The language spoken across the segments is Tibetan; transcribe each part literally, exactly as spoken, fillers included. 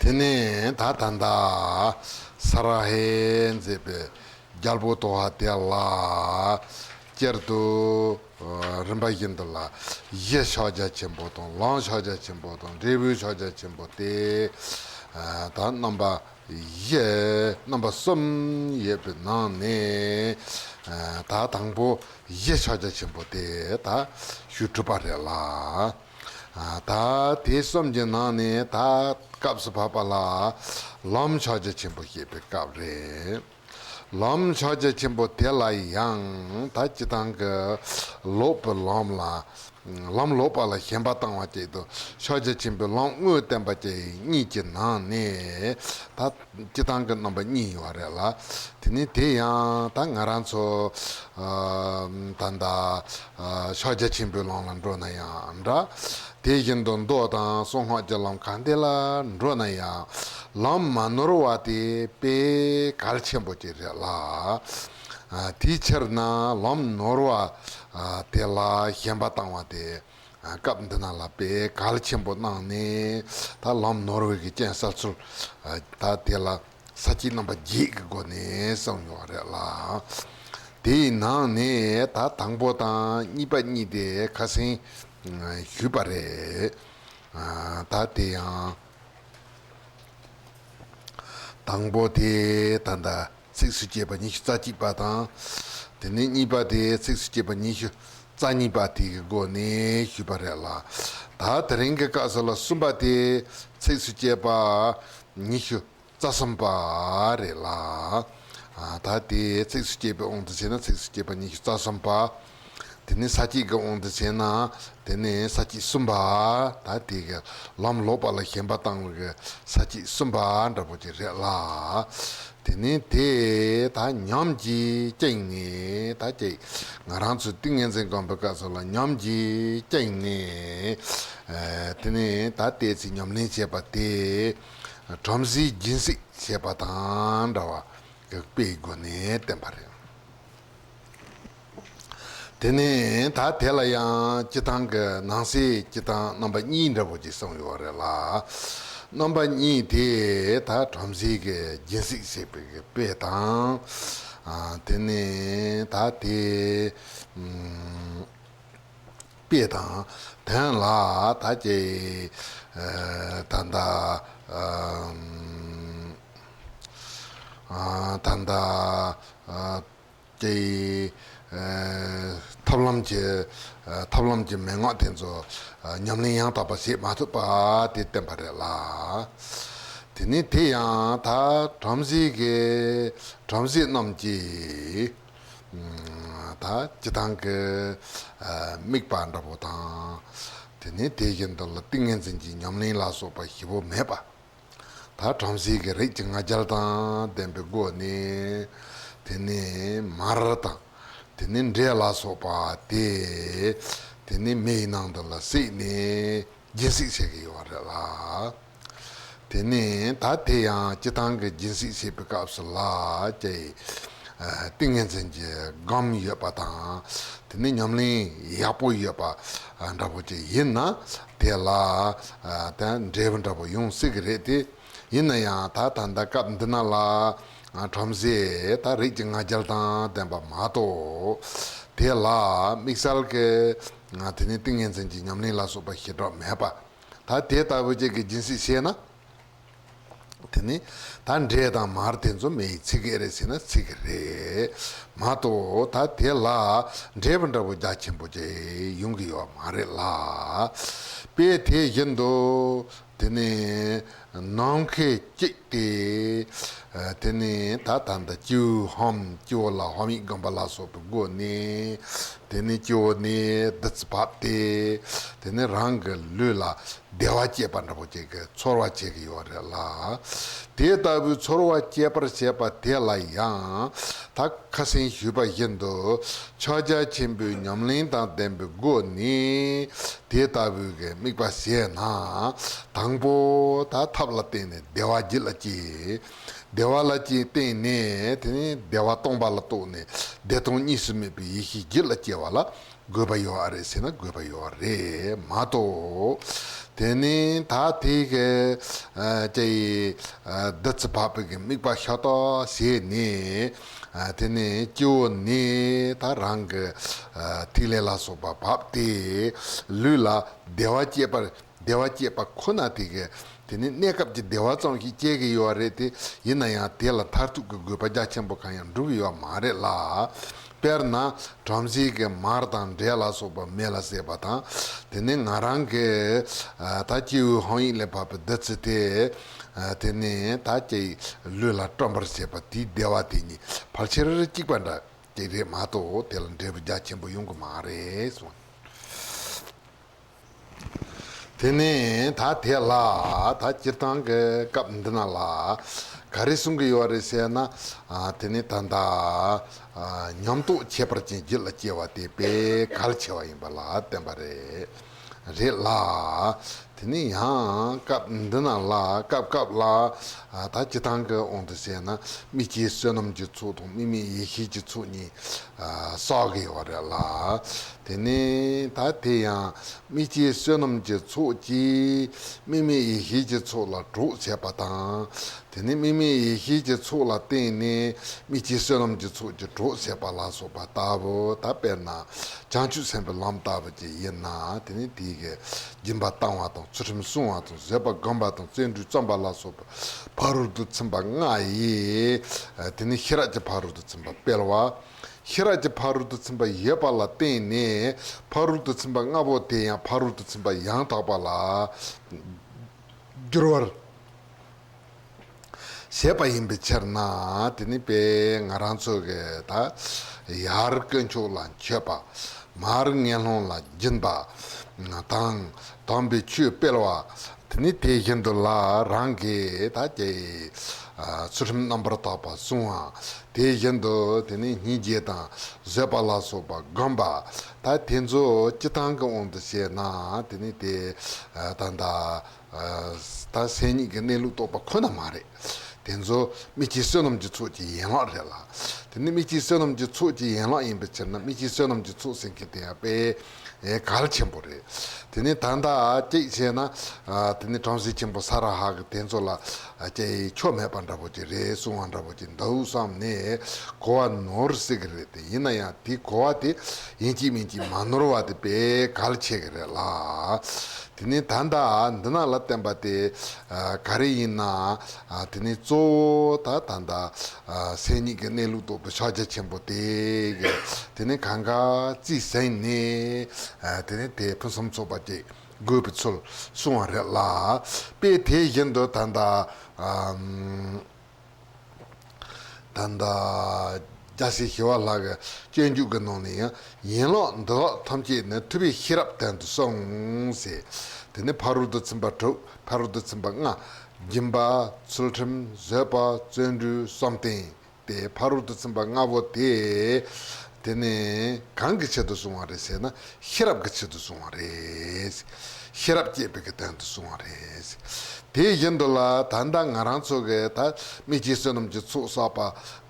དེ་ནས་ད་ད་ལྟ་ས་ར་ཧས་མཛད་པའི་རྒྱལ་པོ་དོ་ཧ་དེ་ལ་སྤྱིར་དུ་རིམ་པ་བཞིན་དུ་ལ་གཞི་ཕྱག་རྒྱ་ཆེན་པོ་དང་ལམ་ཕྱག་རྒྱ་ཆེན་པོ་དང་འབྲས་བུ་ཕྱག་རྒྱ་ཆེན་པོ་སྟེ། ད་རྣམ་པ་བཞི་རྣམ་པ་གསུམ་ཡོད་པའི་ནང་ནས་ད་དང་པོ་གཞི་ཕྱག་རྒྱ་ཆེན་པོ་དེ་ད་ཞུ་གྲུབ་པ་རེད་ལ། ད་དེ་གསུམ་གྱི་ནང་ནས་ད་སྐབས་སུ་བབ་པ་ལ་ལམ་ཕྱག་རྒྱ་ཆེན་པོ་བཤད་པའི་སྐབས་རེད། ལམ་ཕྱག་རྒྱ་ཆེན་པོ་དེ་ལ་ཡང་ད་སྤྱིར་བཏང་གི་ལོག་པའི་ལམ་ལ། ལམ་ལོག་པ་ལ་ཞེན་པ་བཏང་བ་བཅས་དང་ཕྱག་རྒྱ་ཆེན་པོའི་ལམ་དངོས་བསྟན་པ་བཅས་གཉིས་ཀྱི་ནང་ནས་ད་སྤྱིར་བཏང་གི་རྣམ་པ་གཉིས་ཡོད་རེད་ལ། དེ་ནི་དེ་ཡང་ད་ང་རང་ཚོ་ད་ལྟ་ཕྱག་རྒྱ་ཆེན་པོའི་ལམ་ལ་འགྲོ་ན་ཡང་འདྲ། དེ་བཞིན་དུ་མདོ་དང་གསང་སྔགས་ཀྱི་ལམ་གང་དེ་ལ་འགྲོ་ན་ཡང་ལམ་མ་ནོར་བ་དེ་དཔེ་གལ་ཆེན་པོ་ཅིག་རེད་ལ། དེའི་ཕྱིར་ན་ལམ་ནོར་བ་དེ་ལ་ཞེན་པ་བཏང་བ་དེ་སྐབས་འདི་ན་ལ་དཔེ་གལ་ཆེན་པོ་གནང་ནས་ད་ལམ་ནོར་བའི་གི་རྐྱེན་སེལ་ཚུལ་ད་དེ་ལ་ས་བཅད་རྣམ་པ་བརྒྱད་ཀྱི་སྒོ་ནས་གསུངས་ཡོད་རེད་ལ། དེའི་ནང་ནས་ད་དང་པོ་དང་གཉིས་པ་གཉིས་དེ་ཁ་སང་ཞུས་པ་རེད། ད་དེ་ཡང་དང་པོ་དེ་ད་ལྟ་ཚིགས་སུ་བཅད་པ་ཉི་ཤུ་རྩ་གཅིག་པ་དང་། དེ་ནས་གཉིས་པ་དེ་ཚིགས་སུ་བཅད་པ་ཉི་ཤུ་རྩ་གཉིས་པ་དེ་གི་སྒོ་ནས་ཞུས་པ་རེད་ལ། ད་དེ་རིང་གི་སྐབས་སུ་ལ་གསུམ་པ་དེ་ཚིགས་སུ་བཅད་པ་ཉི་ཤུ་རྩ་གསུམ་པ་རེད་ལ། ད་དེ་ཚིགས་སུ་བཅད་པའི་དབང་དུ་བྱས་ན་ཚིགས་སུ་བཅད་པ་ཉི་ཤུ་རྩ་གསུམ་པ། དེ་ནས་ས་བཅད་ཀྱི་དབང་དུ་བྱས་ན་དེ་ནས་ས་བཅད་གསུམ་པ། ད་དེ་གི་ལམ་ལོག་པ་ལ་ཞེན་པ་བཏང་བའི་གི་ས་བཅད་གསུམ་པ་འདྲ་པོ་ཅིག་རེད་ལ། དེ་ནས་དེ་ད་ཉམས་ཀྱིས་བཅིངས་ནས་ད་ཅིག་ང་རང་ཚོའི་ཏིང་ངེ་འཛིན་སྒོམ་པའི་སྐབས་སུ་ལ་ཉམས་ཀྱིས་བཅིངས་ནས་དེ་ནས་ད་ལྟའི་ཚེ་ཉམས་ལེན་བྱེད་པ་དེ་བྲམ་ཟེའི་སྦྱིན་སྲེག་བྱེད་པ་དང་འདྲ་བ་གི་དཔེའི་སྒོ་ནས་བསྟན་པ་རེད། དེ་ནས་ད་དེ་ལ་ཡང་སྤྱིར་བཏང་གི་ནང་གསེས་སྤྱིར་བཏང་རྣམ་པ་གཉིས་འདྲ་པོ་ཅིག་གསུངས་ཡོད་རེད་ལ། རྣམ་པ་གཉིས་དེ་ད་བྲམ་ཟེ་གི་སྦྱིན་སྲེག་བྱེད་པའི་གི་དཔེ་དང་། དེ་ནས་ད་དེ་དཔེ་དང་དོན་ལ་ད་ཅིག་ད་ལྟ་ད་ལྟ། ཀྱི་ཐབས་ལམ་གྱི་ཐབས་ལམ་གྱི་མན་ངག་དེ་ཚོ་ཉམས་ལེན་ཡང་དག་པ་བྱེད་མ་ཐུབ་པ་དེ་བསྟན་པ་རེད་ལ། དེ་ནི་དེ་ཡང་ད་བྲམ་ཟེ་གི་བྲམ་ཟེ་རྣམས་ཀྱི་ད་སྤྱིར་བཏང་གི་དམིགས་པ་འདྲ་པོ་དང་། དེ་ནི་དེ་བཞིན་དུ་ལ་ཏིང་ངེ་འཛིན་གྱི་ཉམས་ལེན་ལ་སོགས་པ་ཞིབ་པོ་མེད་པ། ད་བྲམ་ཟེ་གི་རིགས་ཀྱི་ང་རྒྱལ་དང་ལྡན་པའི་སྒོ་ནས་དེ་ནས་མར་དང་དེ་ནས་འབྲས་ལ་སོགས་པ་དེ་དེ་ནས་མེ་ཡི་ནང་དུ་ལ་བསྲེགས་ནས་སྦྱིན་སྲེག་བྱེད་ཀྱི་ཡོད་རེད་ལ། དེ་ནས་ད་དེ་ཡང་སྤྱིར་བཏང་གི་སྦྱིན་སྲེག་བྱེད་པའི་སྐབས་སུ་ལ་ཀྱི་ཏིང་ངེ་འཛིན་གྱི་སྒོམ་ཡོད་པ་དང་དེ་ནས་ཉམས་ལེན་ཡག་པོ་ཡོད་པ་འདྲ་པོ་ཅིག་ཡིན་ན། དེ་ལ་ད་འབྲས་བུ་འདྲ་པོ་ཡོང་སྲིད་ཀྱི་རེད་དེ། ཡིན་ན་ཡང་ད་ད་ལྟ་སྐབས་འདི་ན་ལ་བྲམ་ཟེ་ད་རིགས་ཀྱི་ང་རྒྱལ་དང་ལྡན་པ་མ་གཏོགས་དེ་ལ་དམིགས་བསལ་གྱི་དེ་ནི་ཏིང་ངེ་འཛིན་གྱི་ཉམས་ལེན་ལ་སོགས་པ་ཞེ་དྲག་མེད་པ། ད་དེ་ལྟ་བུ་ཅིག་གི་སྦྱིན་སྲེག་བྱས་ན། དེ་ནི་ད་འབྲས་དང་མར་དེ་ཚོ་མེ་ཡིས་ཚིག་གི་རེད་ཟེར་ན་ཚིག་གི་རེད་མ་གཏོགས་ད་དེ་ལ་འབྲས་བུ་འདྲ་པོ་རྒྱ་ཆེན་པོ་ཅིག་ཡོང་གི་ཡོད་མ་རེད་ལ། དཔེ་དེ་བཞིན་དུ་དེ་ནི་ནམ་མཁའི་དཀྱིལ་དེ་དེ་ནི་ད་ད་ལྟ་སྤྱི་བོའི་ཧཱུྃ། སྤྱི་བོ་ལ་ཧཱུྃ་ཡིག་བསྒོམ་པ་ལ་སོགས་པའི་སྒོ་ནས་དེ་ནི་སྤྱི་བོ་ནས་བདུད་རྩི་བབས་ཏེ་དེ་ནི་རང་གི་ལུས་ལ་བདེ་བ་སྐྱེད་པ་འདྲ་པོ་ཅིག་གི་ཚོར་བ་བྱེད་ཀྱི་ཡོད་རེད་ལ། དེ་ལྟ་བུའི་ཚོར་བ་སྐྱེད་པར་བྱེད་པ་དེ་ལ་ཡང་ད་ཁ་སང་ཞུས་པ་བཞིན་དུ་ཕྱག་རྒྱ་ཆེན་པོའི་ཉམས་ལེན་དང་ལྡན་པའི་སྒོ་ནས་དེ་ལྟ་བུའི་གི་དམིགས་པ་བྱས་ན། དང་པོ་ད་ཐབས་ལ་བརྟེན་ནས་བདེ་བ་རྒྱུད་ལ་སྐྱེ། བདེ་བ་ལ་བརྟེན་ནས་དེ་ནས་བདེ་བ་སྟོང་པ་ལ་རྟོགས་ནས་བདེ་སྟོང་གཉིས་སུ་མེད་པའི་ཡེ་ཤེས་རྒྱུད་ལ་སྐྱེ་བ་ལ་དགོས་པ་ཡོད་རེད་ཟེར་ན་དགོས་པ་ཡོད་རེད་མ་གཏོགས། དེ་ནས་ད་དེ་གི་ཨ་ཅེ་ཨ་བདུད་རྩི་བབས་པའི་གི་དམིགས་པ་ཤ་སྟག་བྱས་ནས། ཨ་དེ་ནས་སྤྱི་བོ་ནས་ད་རང་གི་ཨ་ཐིག་ལེ་ལ་སོགས་པ་བབས་ཏེ། ལུས་ལ་བདེ་བ་སྐྱེད་པར། བདེ་བ་སྐྱེད་པ་ཁོ་ན་དེ་གི་དེ་ནི་གནས་སྐབས་ཀྱི་བདེ་བ་ཙམ་ཞིག་སྐྱེ་གི་ཡོད་རེད་དེ། ཡིན་ན་ཡང་དེ་ལ་མཐར་ཐུག་གི་དགོས་པ་རྒྱ་ཆེན་པོ་གང་ཡང་འགྲུབ་ཡོད་མ་རེད་ལ། དཔེར་ན་བྲམ་ཟེ་གི་མར་དང་འབྲས་ལ་སོགས་པ་མེ་ལ་བསྲེགས་པ་དང་། དེ་ནི་ང་རང་གི་ཨ་ད་སྤྱི་བོའི་ཧོང་ཡིག་ལས་བབས་པའི་བདུད་རྩི་དེ། ཨ་དེ་ནི་ད་ཀྱི་ལུས་ལ་བཀྲམ་པར་བྱེད་པ་དེའི་བདེ་བ་དེ་གཉིས་ཕལ་ཆེར་གཅིག་པ་འདྲ་ཅིག་རེད་མ་གཏོགས། དེ་ལ་འབྲས་བུ་རྒྱ་ཆེན་པོ་ཡོང་གི་མ་རེད་གསུངས། དེ་ནས་ད་དེ་ལ་ད་སྤྱིར་བཏང་གི་སྐབས་འདི་ན་ལ་ག་རེ་གསུང་གི་ཡོད་རེད་ཟེར་ན། ཨ་དེ་ནི་ད་ལྟ་ཨ་ཉམས་རྟོགས་ཁྱད་པར་ཅན་རྒྱུད་ལ་སྐྱེ་བ་དེ་དཔེ་གལ་ཆེ་བ་ཡིན་པ་ལ་བརྟེན་པ་རེད། རེད་ལ། དེ་ནི་ཡང་སྐབས་འདི་ན་ལ་སྐབས་སྐབས་ལ་ཨ་ད་སྤྱིར་བཏང་གི་དབང་དུ་བྱས་ན་དམིགས་བཅས་བསོད་ནམས་ཀྱི་ཚོགས་དང་དམིགས་མེད་ཡེ་ཤེས་ཀྱི་ཚོགས་གཉིས་ཨ་བསགས་ཀྱི་ཡོད་རེད་ལ། དེ་ནས་ད་དེ་ཡང་དམིགས་བཅས་བསོད་ནམས་ཀྱི་ཚོགས་ཀྱིས་དམིགས་མེད་ཡེ་ཤེས་ཀྱི་ཚོགས་ལ་གྲོགས་བྱེད་པ་དང་། དེ་ནས་དམིགས་མེད་ཡེ་ཤེས་ཀྱི་ཚོགས་ལ་བརྟེན་ནས་དམིགས་བཅས་བསོད་ནམས་ཀྱི་ཚོགས་ཀྱིས་གྲོགས་བྱེད་པ་ལ་སོགས་པ་ལྟ་བུ། ད་དཔེར་ན་བྱང་ཆུབ་སེམས་དཔའི་ལམ་ལྟ་བུ་ཅིག་ཡིན་ན། དེ་ནས་དེའི་གི་སྦྱིན་པ་བཏང་བ་དང་ཚུལ་ཁྲིམས་བསྲུང་བ་དང་བཟོད་པ་བསྒོམ་པ་དང་བརྩོན་འགྲུས་བརྩམ་པ་ལ་སོགས་པ་ཕ་རོལ་ཏུ་ཕྱིན་པ་ལྔ་ཡིས། དེ་ནས་ཤེས་རབ་ཀྱི་ཕ་རོལ་ཏུ་ཕྱིན་པ་སྤེལ་བ། ཤེས་རབ་ཀྱི་ཕ་རོལ་ཏུ་ཕྱིན་པ་ཡོད་པ་ལ་བརྟེན་ནས་ཕ་རོལ་ཏུ་ཕྱིན་པ་ལྔ་པོ་དེ་ཡང་ཕ་རོལ་ཏུ་ཕྱིན་པ་ཡང་དག་པ་ལ་སྦྱོར་བར་བྱེད་པ་ཡིན་པའི་ཕྱིར་ན། དེ་ནི་དཔེ་ང་རང་ཚོ་གི་ད་ཡར་དཀོན་མཆོག་ལ་མཆོད་པ། མར་ངན་སློང་ལ་སྦྱིན་པ་དང་། དམ་པའི་ཆོས་སྤེལ་བ། དེ་ནི་དེ་བཞིན་དུ་ལ་རང་གི་ད་ཀྱི་ཚུལ་ཁྲིམས་རྣམ་པར་དག་པ་བསྲུང་བ། དེ་བཞིན་དུ་དེ་ནི་སྙིང་རྗེ་དང་བཟོད་པ་ལ་སོགས་པ་བསྒོམ་པ། ད་དེ་ཚོ་སྤྱིར་བཏང་གི་དབང་དུ་བྱས་ན་དེ་ནི་དེ་ད་ད་ད་སེམས་ཉིད་ཀྱི་གནས་ལུགས་རྟོགས་པ་ཁོ་ན་མ་རེད། དེ་ཚོ་དམིགས་བཅས་བསོད་ནམས་ཀྱི་ཚོགས་ཀྱི་ཡན་ལག་རེད་ལ། དེ་ནི་དམིགས་བཅས་བསོད་ནམས་ཀྱི་ཚོགས་ཀྱི་ཡན་ལག་ཡིན་པའི་ཕྱིར་ན། དམིགས་བཅས་བསོད་ནམས་ཀྱི་ཚོགས་ཟེར་མཁན་དེ་ཡང་དཔེ་ཨེ་གལ་ཆེན་པོ་རེད། དེ་ནི་ད་ལྟ་གཅིག་བྱས་ན། ཨ་དེ་ནི་བྲམ་ཟེ་ཆེན་པོ་ས་ར་ཧ་གི་དེ་ཚོ་ལ་ཨ་ཅེ་ཆོ་མེད་པ་འདྲ་པོ་ཅིག་རེད་གསུང་བ་འདྲ་པོ་ཅིག་འདུག་བསམ་ནས་གོ་བ་ནོར་སྲིད་ཀྱི་རེད་དེ། ཡིན་ན་ཡང་དེ་གོ་བ་དེ་ཡིན་གཅིག་མིན་གཅིག་མ་ནོར་བ་དེ་དཔེ་གལ་ཆེ་གི་རེད་ལ། དེ་ནི་ད་ལྟ་འདི་ན་ལ་བསྟན་པ་དེ་ཨ་ག་རེ་ཡིན་ན། ཨ་དེ་ནི་གཙོ་བོ་ད་ད་ལྟ་ཨ་སེམས་ཉིད་ཀྱི་གནས་ལུགས་རྟོགས་པའི་ཕྱག་རྒྱ་ཆེན་པོ་དེ་གི་དེ་ནི་གང་ག་རྩིས་ཟིན་ནས། ཨ་དེ་ནི་དེ་ཕུན་སུམ་ཚོགས་པ་ཅིག་དགོས་པའི་ཚུལ་གསུང་བ་རེད་ལ། དཔེ་དེ་བཞིན་དུ་ད་ལྟ་ཨམ། ད་ལྟ་རྒྱལ་སྲས་ཞི་བ་ལྷ་གི་སྤྱོད་འཇུག་གི་ནང་ནས་ཡང་ཡན་ལག་འདི་དག་ཐམས་ཅད་ནི་ཐུབ་པས་ཤེས་རབ་དོན་དུ་གསུངས་ཟེར། དེ་ནི་ཕ་རོལ་ཏུ་ཕྱིན་པ་དྲུག་ཕ་རོལ་ཏུ་ཕྱིན་པ་ལྔ། སྦྱིན་པ། ཚུལ་ཁྲིམས། བཟོད་པ། བརྩོན་འགྲུས། བསམ་གཏན། དེ་ཕ་རོལ་ཏུ་ཕྱིན་པ་ལྔ་པོ་དེ། དེ་ནི་གང་གི་ཆེད་དུ་གསུང་བ་རེད་ཟེར་ན། ཤེས་རབ་ཀྱི་ཆེད་དུ་གསུང་བ་རེད། ཤེས་རབ་སྐྱེད་པའི་གི་དོན་དུ་གསུང་བ་རེད། དེ་བཞིན་དུ་ལ་ད་ལྟ་ང་རང་ཚོ་གི་ད་དམིགས་བཅས་བསོད་ནམས་ཀྱི་ཚོགས་བསགས་པ་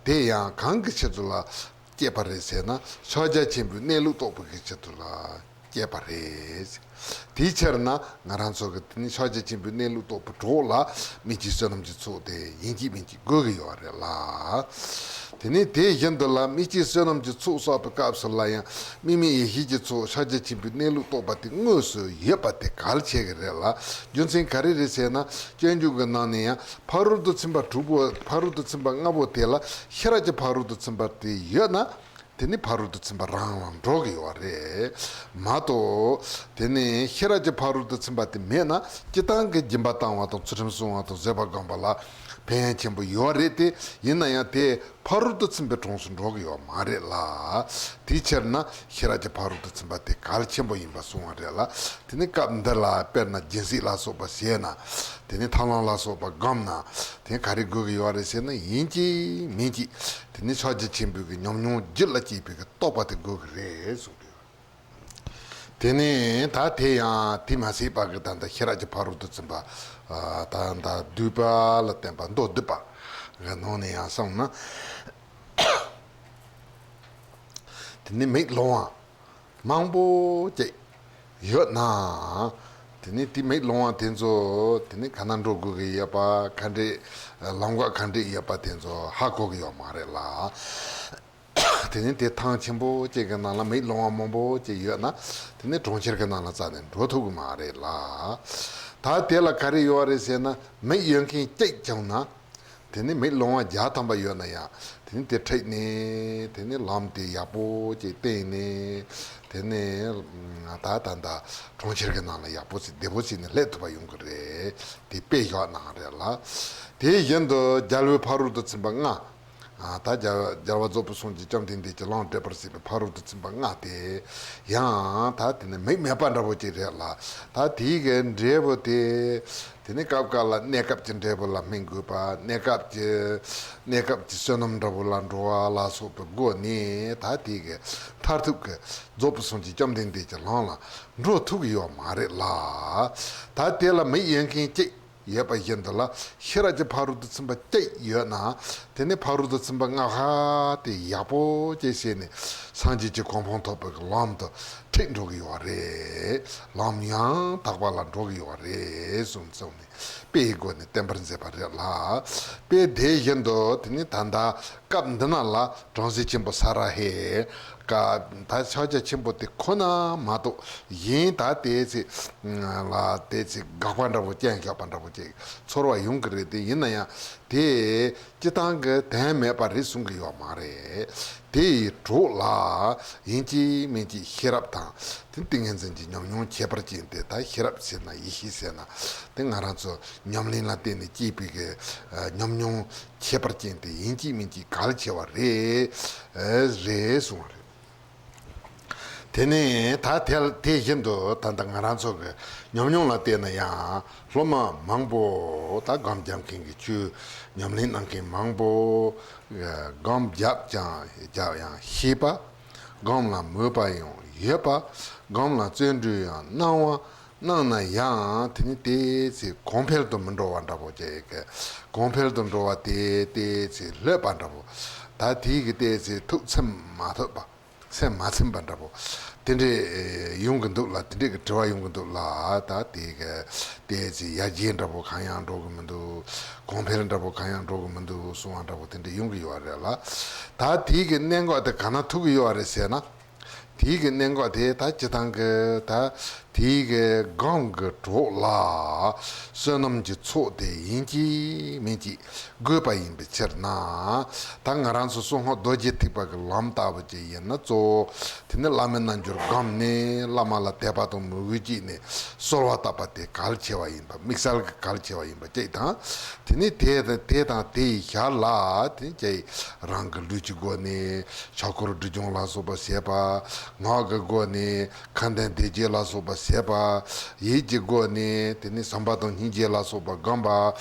དེ་ཡང་གང་གི་ཆེད་དུ་ལ་སྐྱེས་པ་རེད་ཟེར་ན། ཕྱག་རྒྱ་ཆེན་པོའི་གནས་ལུགས་རྟོགས་པའི་གི་ཆེད་དུ་ལ་སྐྱེས་པ་རེད། དེའི་ཕྱིར་ན་ང་རང་ཚོ་གི་དེ་ནི་ཕྱག་རྒྱ་ཆེན་པོའི་གནས་ལུགས་རྟོགས་པའི་གྲོགས་ལ་དམིགས་བཅས་བསོད་ནམས་ཀྱི་ཚོགས་དེ་ཡིན་གཅིག་མིན་གཅིག་དགོས་ཀྱི་ཡོད་རེད་ལ། དེ་ནས་དེ་བཞིན་དུ་ལ་དམིགས་བཅས་བསོད་ནམས་ཀྱི་ཚོགས་བསགས་པའི་སྐབས་སུ་ལ་ཡང་དམིགས་མེད་ཡེ་ཤེས་ཀྱི་ཚོགས་ཕྱག་རྒྱ་ཆེན་པོའི་གནས་ལུགས་རྟོགས་པ་དེ་དངོས་སུ་ཡོད་པ་དེ་གལ་ཆེ་གི་རེད་ལ། རྒྱུ་མཚན་ག་རེ་རེད་ཟེར་ན། སྤྱོད་འཇུག་གི་ནང་ནས་ཡང་ཕ་རོལ་ཏུ་ཕྱིན་པ་དྲུག་པོ། ཕ་རོལ་ཏུ་ཕྱིན་པ་ལྔ་པོ་དེ་ལ་ཤེས་རབ་ཀྱི་ཕ་རོལ་ཏུ་ཕྱིན་པ་དེ་ཡོད་ན། དེ་ནི་ཕ་རོལ་ཏུ་ཕྱིན་པ་རང་ལ་འགྲོ་གི་ཡོད་རེད་མ་གཏོགས། དེ་ནི་ཤེས་རབ་ཀྱི་ཕ་རོལ་ཏུ་ཕྱིན་པ་དེ་མེད་ན་སྤྱིར་བཏང་གི་སྦྱིན་པ་བཏང་བ་དང་ཚུལ་ཁྲིམས་བསྲུང་བ་དང་བཟོད་པ་བསྒོམ་པ་ལ་ཕན་ཡོན་ཆེན་པོ་ཡོད་རེད་དེ། ཡིན་ན་ཡང་དེ་ཕ་རོལ་ཏུ་ཕྱིན་པའི་གྲངས་སུ་འགྲོ་གི་ཡོད་མ་རེད་ལ། དེའི་ཕྱིར་ན་ཤེས་རབ་ཀྱི་ཕ་རོལ་ཏུ་ཕྱིན་པ་དེ་གལ་ཆེན་པོ་ཡིན་པ་གསུང་བ་རེད་ལ། དེ་ནི་སྐབས་འདི་ལ་དཔེར་ན་སྦྱིན་སྲེག་ལ་སོགས་པ་བྱས་ན། དེ་ནི་ཐབས་ལམ་ལ་སོགས་པ་བསྒོམས་ན། དེ་ག་རེ་དགོས་ཀྱི་ཡོད་རེད་ཟེར་ན། ཡིན་གཅིག་མིན་གཅིག་དེ་ནི་ཕྱག་རྒྱ་ཆེན་པོའི་གི་ཉམས་མྱོང་རྒྱུད་ལ་སྐྱེས་པའི་གི་རྟོགས་པ་དེ་དགོས་ཀྱི་རེད་གསུངས་ཏེ། དེ་ནི་ད་དེ་ཡང་དེ་མ་ཟད་པ་གི་ད་ལྟ་ཤེས་རབ་ཀྱི་ཕ་རོལ་ཏུ་ཕྱིན་པ། ཨ་ད་ལྟ་བསྡུས་པ་ལ་བརྟེན་པ་མདོ་སྡུད་པ་གི་ནང་ནས་ཡང་གསུངས་ན། དེ་ནི་མིག་ལོང་བ་མང་པོ་ཅིག་ཡོད་ན། དེ་ནས་དེ་མིག་ལོང་བ་དེ་ཚོ་དེ་ནས་ག་ན་འགྲོ་དགོས་ཀྱི་ཡོད་པ་ག་འདྲས། ལམ་ཁ་ག་འདྲས་ཡོད་པ་དེ་ཚོ་ཧ་གོ་གི་ཡོད་མ་རེད་ལ། དེ་ནས་དེ་ཐང་ཆེན་པོ་གཅིག་གི་ནང་ལ་མིག་ལོང་བ་མང་པོ་གཅིག་ཡོད་ན། དེ་ནས་གྲོང་ཁྱེར་གྱི་ནང་ལ་རྩ་ནས་འགྲོ་ཐུབ་ཀྱི་མ་རེད་ལ། ད་དེ་ལ་ག་རེ་ཡོད་རེད་ཟེར་ན། མིག་ཡོད་མཁན་གཅིག་བྱུང་ན། དེ་ནས་མིག་ལོང་བ་བརྒྱ་ཐམ་པ་ཡོད་ན་ཡང་། དེ་ནས་དེ་ཁྲིད་ནས། དེ་ནས་ལམ་དེ་ཡག་པོ་ཅིག་བསྟན་ནས། དེ་ནས་ད་ད་ད་གྲོང་ཁྱེར་གྱི་ནང་ལ་ཡག་པོ་ཅིག་བདེ་པོ་ཅིག་ནས་སླེབས་ཐུབ་པ་ཡོང་གི་རེད། དེ་དཔེ་བཞག་གནང་རེད་ལ། དེ་བཞིན་དུ་རྒྱལ་བའི་ཕ་རོལ་ཏུ་ཕྱིན་པ་ལྔ། ད་རྒྱལ་རྒྱལ་བ་རྫོགས་པའི་སངས་རྒྱས་བཅོམ་ལྡན་འདས་ཀྱིས་ལམ་བགྲོད་པར་བྱེད་པའི་ཕ་རོལ་ཏུ་ཕྱིན་པ་ལྔ་དེ། ཡང་ད་དེ་ནི་མིག་མེད་པ་འདྲ་པོ་ཅིག་རེད་ལ། ད་དེའི་གི་འབྲས་བུ་དེ། དེ་ནི་སྐབས་འགའ་ལ་གནས་སྐབས་ཀྱི་འབྲས་བུ་ལ་སྨིན་དགོས་པ། གནས་སྐབས་ཀྱི་གནས་སྐབས་ཀྱི་བསོད་ནམས་འདྲ་པོ་ལ་འགྲོ་བ་ལ་སོགས་པའི་སྒོ་ནས་ད་དེ་གི་མཐར་ཐུག་གི་རྫོགས་པའི་སངས་རྒྱས་བཅོམ་ལྡན་འདས་ཀྱི་ལམ་ལ་འགྲོ་ཐུབ་ཀྱི་ཡོད་མ་རེད་ལ། ད་དེ་ལ་མིག་ཡོད་མཁན་གཅིག་ཡོད་པ་བཞིན་དུ་ལ། ཤེས་རབ་ཀྱི་ཕ་རོལ་ཏུ་ཕྱིན་པ་གཅིག་ཡོད་ན། དེ་ནི་ཕ་རོལ་ཏུ་ཕྱིན་པ་ལྔ་པོ་དེ་ཡག་པོ་ཅིག་ཤེས་ནས། སངས་རྒྱས་ཀྱི་གོ་འཕང་ཐོབ་པའི་ལམ་དུ་ཁྲིད་འགྲོ་གི་ཡོད་རེད། ལམ་ཡང་དག་པ་ལ་འགྲོ་གི་ཡོད་རེད་གསུངས་གསུངས་ནས། དཔེའི་སྒོ་ནས་བསྟན་པར་མཛད་པ་རེད་ལ། དཔེ་དེ་བཞིན་དུ་དེ་ནི་ད་ལྟ་སྐབས་འདི་ན་ལ་བྲམ་ཟེ་ཆེན་པོ་ས་ར་ཧས་ཀ་ད་ཕྱག་རྒྱ་ཆེན་པོ་དེ་ཁོ་ན་མ་གཏོགས་གཞན་ད་དེའི་ཚེ་ལ་དེའི་ཚེ་དགག་པ་འདྲ་པོ་རྐྱང་བཞག་པ་འདྲ་པོ་ཅིག་ཚོར་བ་ཡོང་གི་རེད། དེ་ཡིན་ན་ཡང་དེ་སྤྱི་བཏང་གི་དོན་མེད་པ་རེད་གསུང་གི་ཡོད་མ་རེད། དེ་ཡི་གྲོགས་ལ་ཡིན་གཅིག་མིན་གཅིག་ཤེས་རབ་དང་། དེ་ཏིང་ངེ་འཛིན་གྱི་ཉམས་མྱོང་ཁྱད་པར་ཅན་དེ། ད་ཤེས་རབ་ཟེར་ན་ཡེ་ཤེས་ཟེར་ན། དེ་ང་རང་ཚོ་ཉམས་ལེན་ལ་བརྟེན་ནས་སྐྱེས་པའི་གི་ཉམས་མྱོང་ཁྱད་པར་ཅན་དེ་ཡིན་གཅིག་མིན་གཅིག་གལ་ཆེ་བ་རེད། རེད་གསུངས་པ་རེད། དེ་ནས་ད་དེ་དེ་བཞིན་དུ་ད་ལྟ་ང་རང་ཚོ་གི་ཉམས་མྱོང་ལ་བལྟས་ན་ཡང་། སློབ་མ་མང་པོ་ད་སྒོམ་རྒྱབ་མཁན་གྱི་ཆོས་ཉམས་ལེན་གནང་མཁན་མང་པོ། སྒོམ་རྒྱབ་ཀྱང་རྒྱབ་ཡང་ཤེས་པ། སྒོམ་ལ་མོས་པ་ཡང་ཡོད་པ། སྒོམ་ལ་བརྩོན་འགྲུས་ཡང་གནང་བ། གནང་ན་ཡང་དེ་ནི་དེའི་ཚེ་གོང་འཕེལ་དུ་མི་འགྲོ་བ་འདྲ་པོ་ཅིག་གི། གོང་འཕེལ་དུ་འགྲོ་བ་དེ་དེའི་ཚེ་ལྷོད་པ་འདྲ་པོ། ད་དེའི་གི་དེའི་ཚེ་ཐུགས་ཚིམ་མ་ཐུབ་པ། སེམས་མ་ཚིམ་པ་འདྲ་པོ། དེ་འདྲས་ཡོང་གི་འདུག་ལ། དེ་འདྲས་ཀྱི་དྲི་བ་ཡོང་གི་འདུག་ལ། ད་དེའི་གི་དེའི་ཚེ་ཡར་རྒྱས་འདྲ་པོ་གང་ཡང་འགྲོ་གི་མི་འདུག་གོང་འཕེལ་འདྲ་པོ་གང་ཡང་འགྲོ་གི་མི་འདུག་གསུང་བ་འདྲ་པོ་དེ་འདྲས་ཡོང་གི་ཡོད་རེད་ལ། ད་དེའི་གི་གནད་འགག་དེ་ག་ན་ཐུག་གི་ཡོད་རེད་ཟེར་ན། དེའི་གི་གནད་འགག་དེ་ད་སྤྱི་བཏང་གི་ད་དེའི་གི་སྒོམ་གྱི་གྲོགས་ལ་བསོད་ནམས་ཀྱི་ཚོགས་དེ་ཡིན་གཅིག་མིན་གཅིག་དགོས་པ་ཡིན་པའི་ཕྱིར་ན། ད་ང་རང་ཚོ་གསང་སྔགས་རྡོ་རྗེ་ཐེག་པ་གི་ལམ་ལྟ་བུ་ཅིག་ཡིན་ན། གཙོ་བོ་དེ་ནི་བླ་མའི་རྣལ་འབྱོར་བསྒོམས་ནས། བླ་མ་ལ་དད་པ་དང་མོས་གུས་བསྐྱེད་ནས་གསོལ་བ་བཏབ་པ་དེ་གལ་ཆེ་བ་ཡིན་པ། དམིགས་བསལ་གྱི་གལ་ཆེ་བ་ཡིན་པ་གཅིག་དང་། དེ་ནས་དེ་དང་དེ་དང་དེ་ཡི་ཞར་ལ་དེ་ནས་ཀྱེ་རང་གི་ལུས་ཀྱི་སྒོ་ནས། ཕྱག་འཁོར་སྒྲིབ་སྦྱོང་ལ་སོགས་པ་བྱེད་པ། ངག་གི་སྒོ་ནས་ཁ་འདོན་བཟླས་བརྗོད་ལ་སོགས་པ་བྱེད་པ། ཡིད་ཀྱི་སྒོ་ནས་དེ་ནས་བྱམས་པ་དང་སྙིང་རྗེ་ལ་སོགས་པ་བསྒོམ་པ།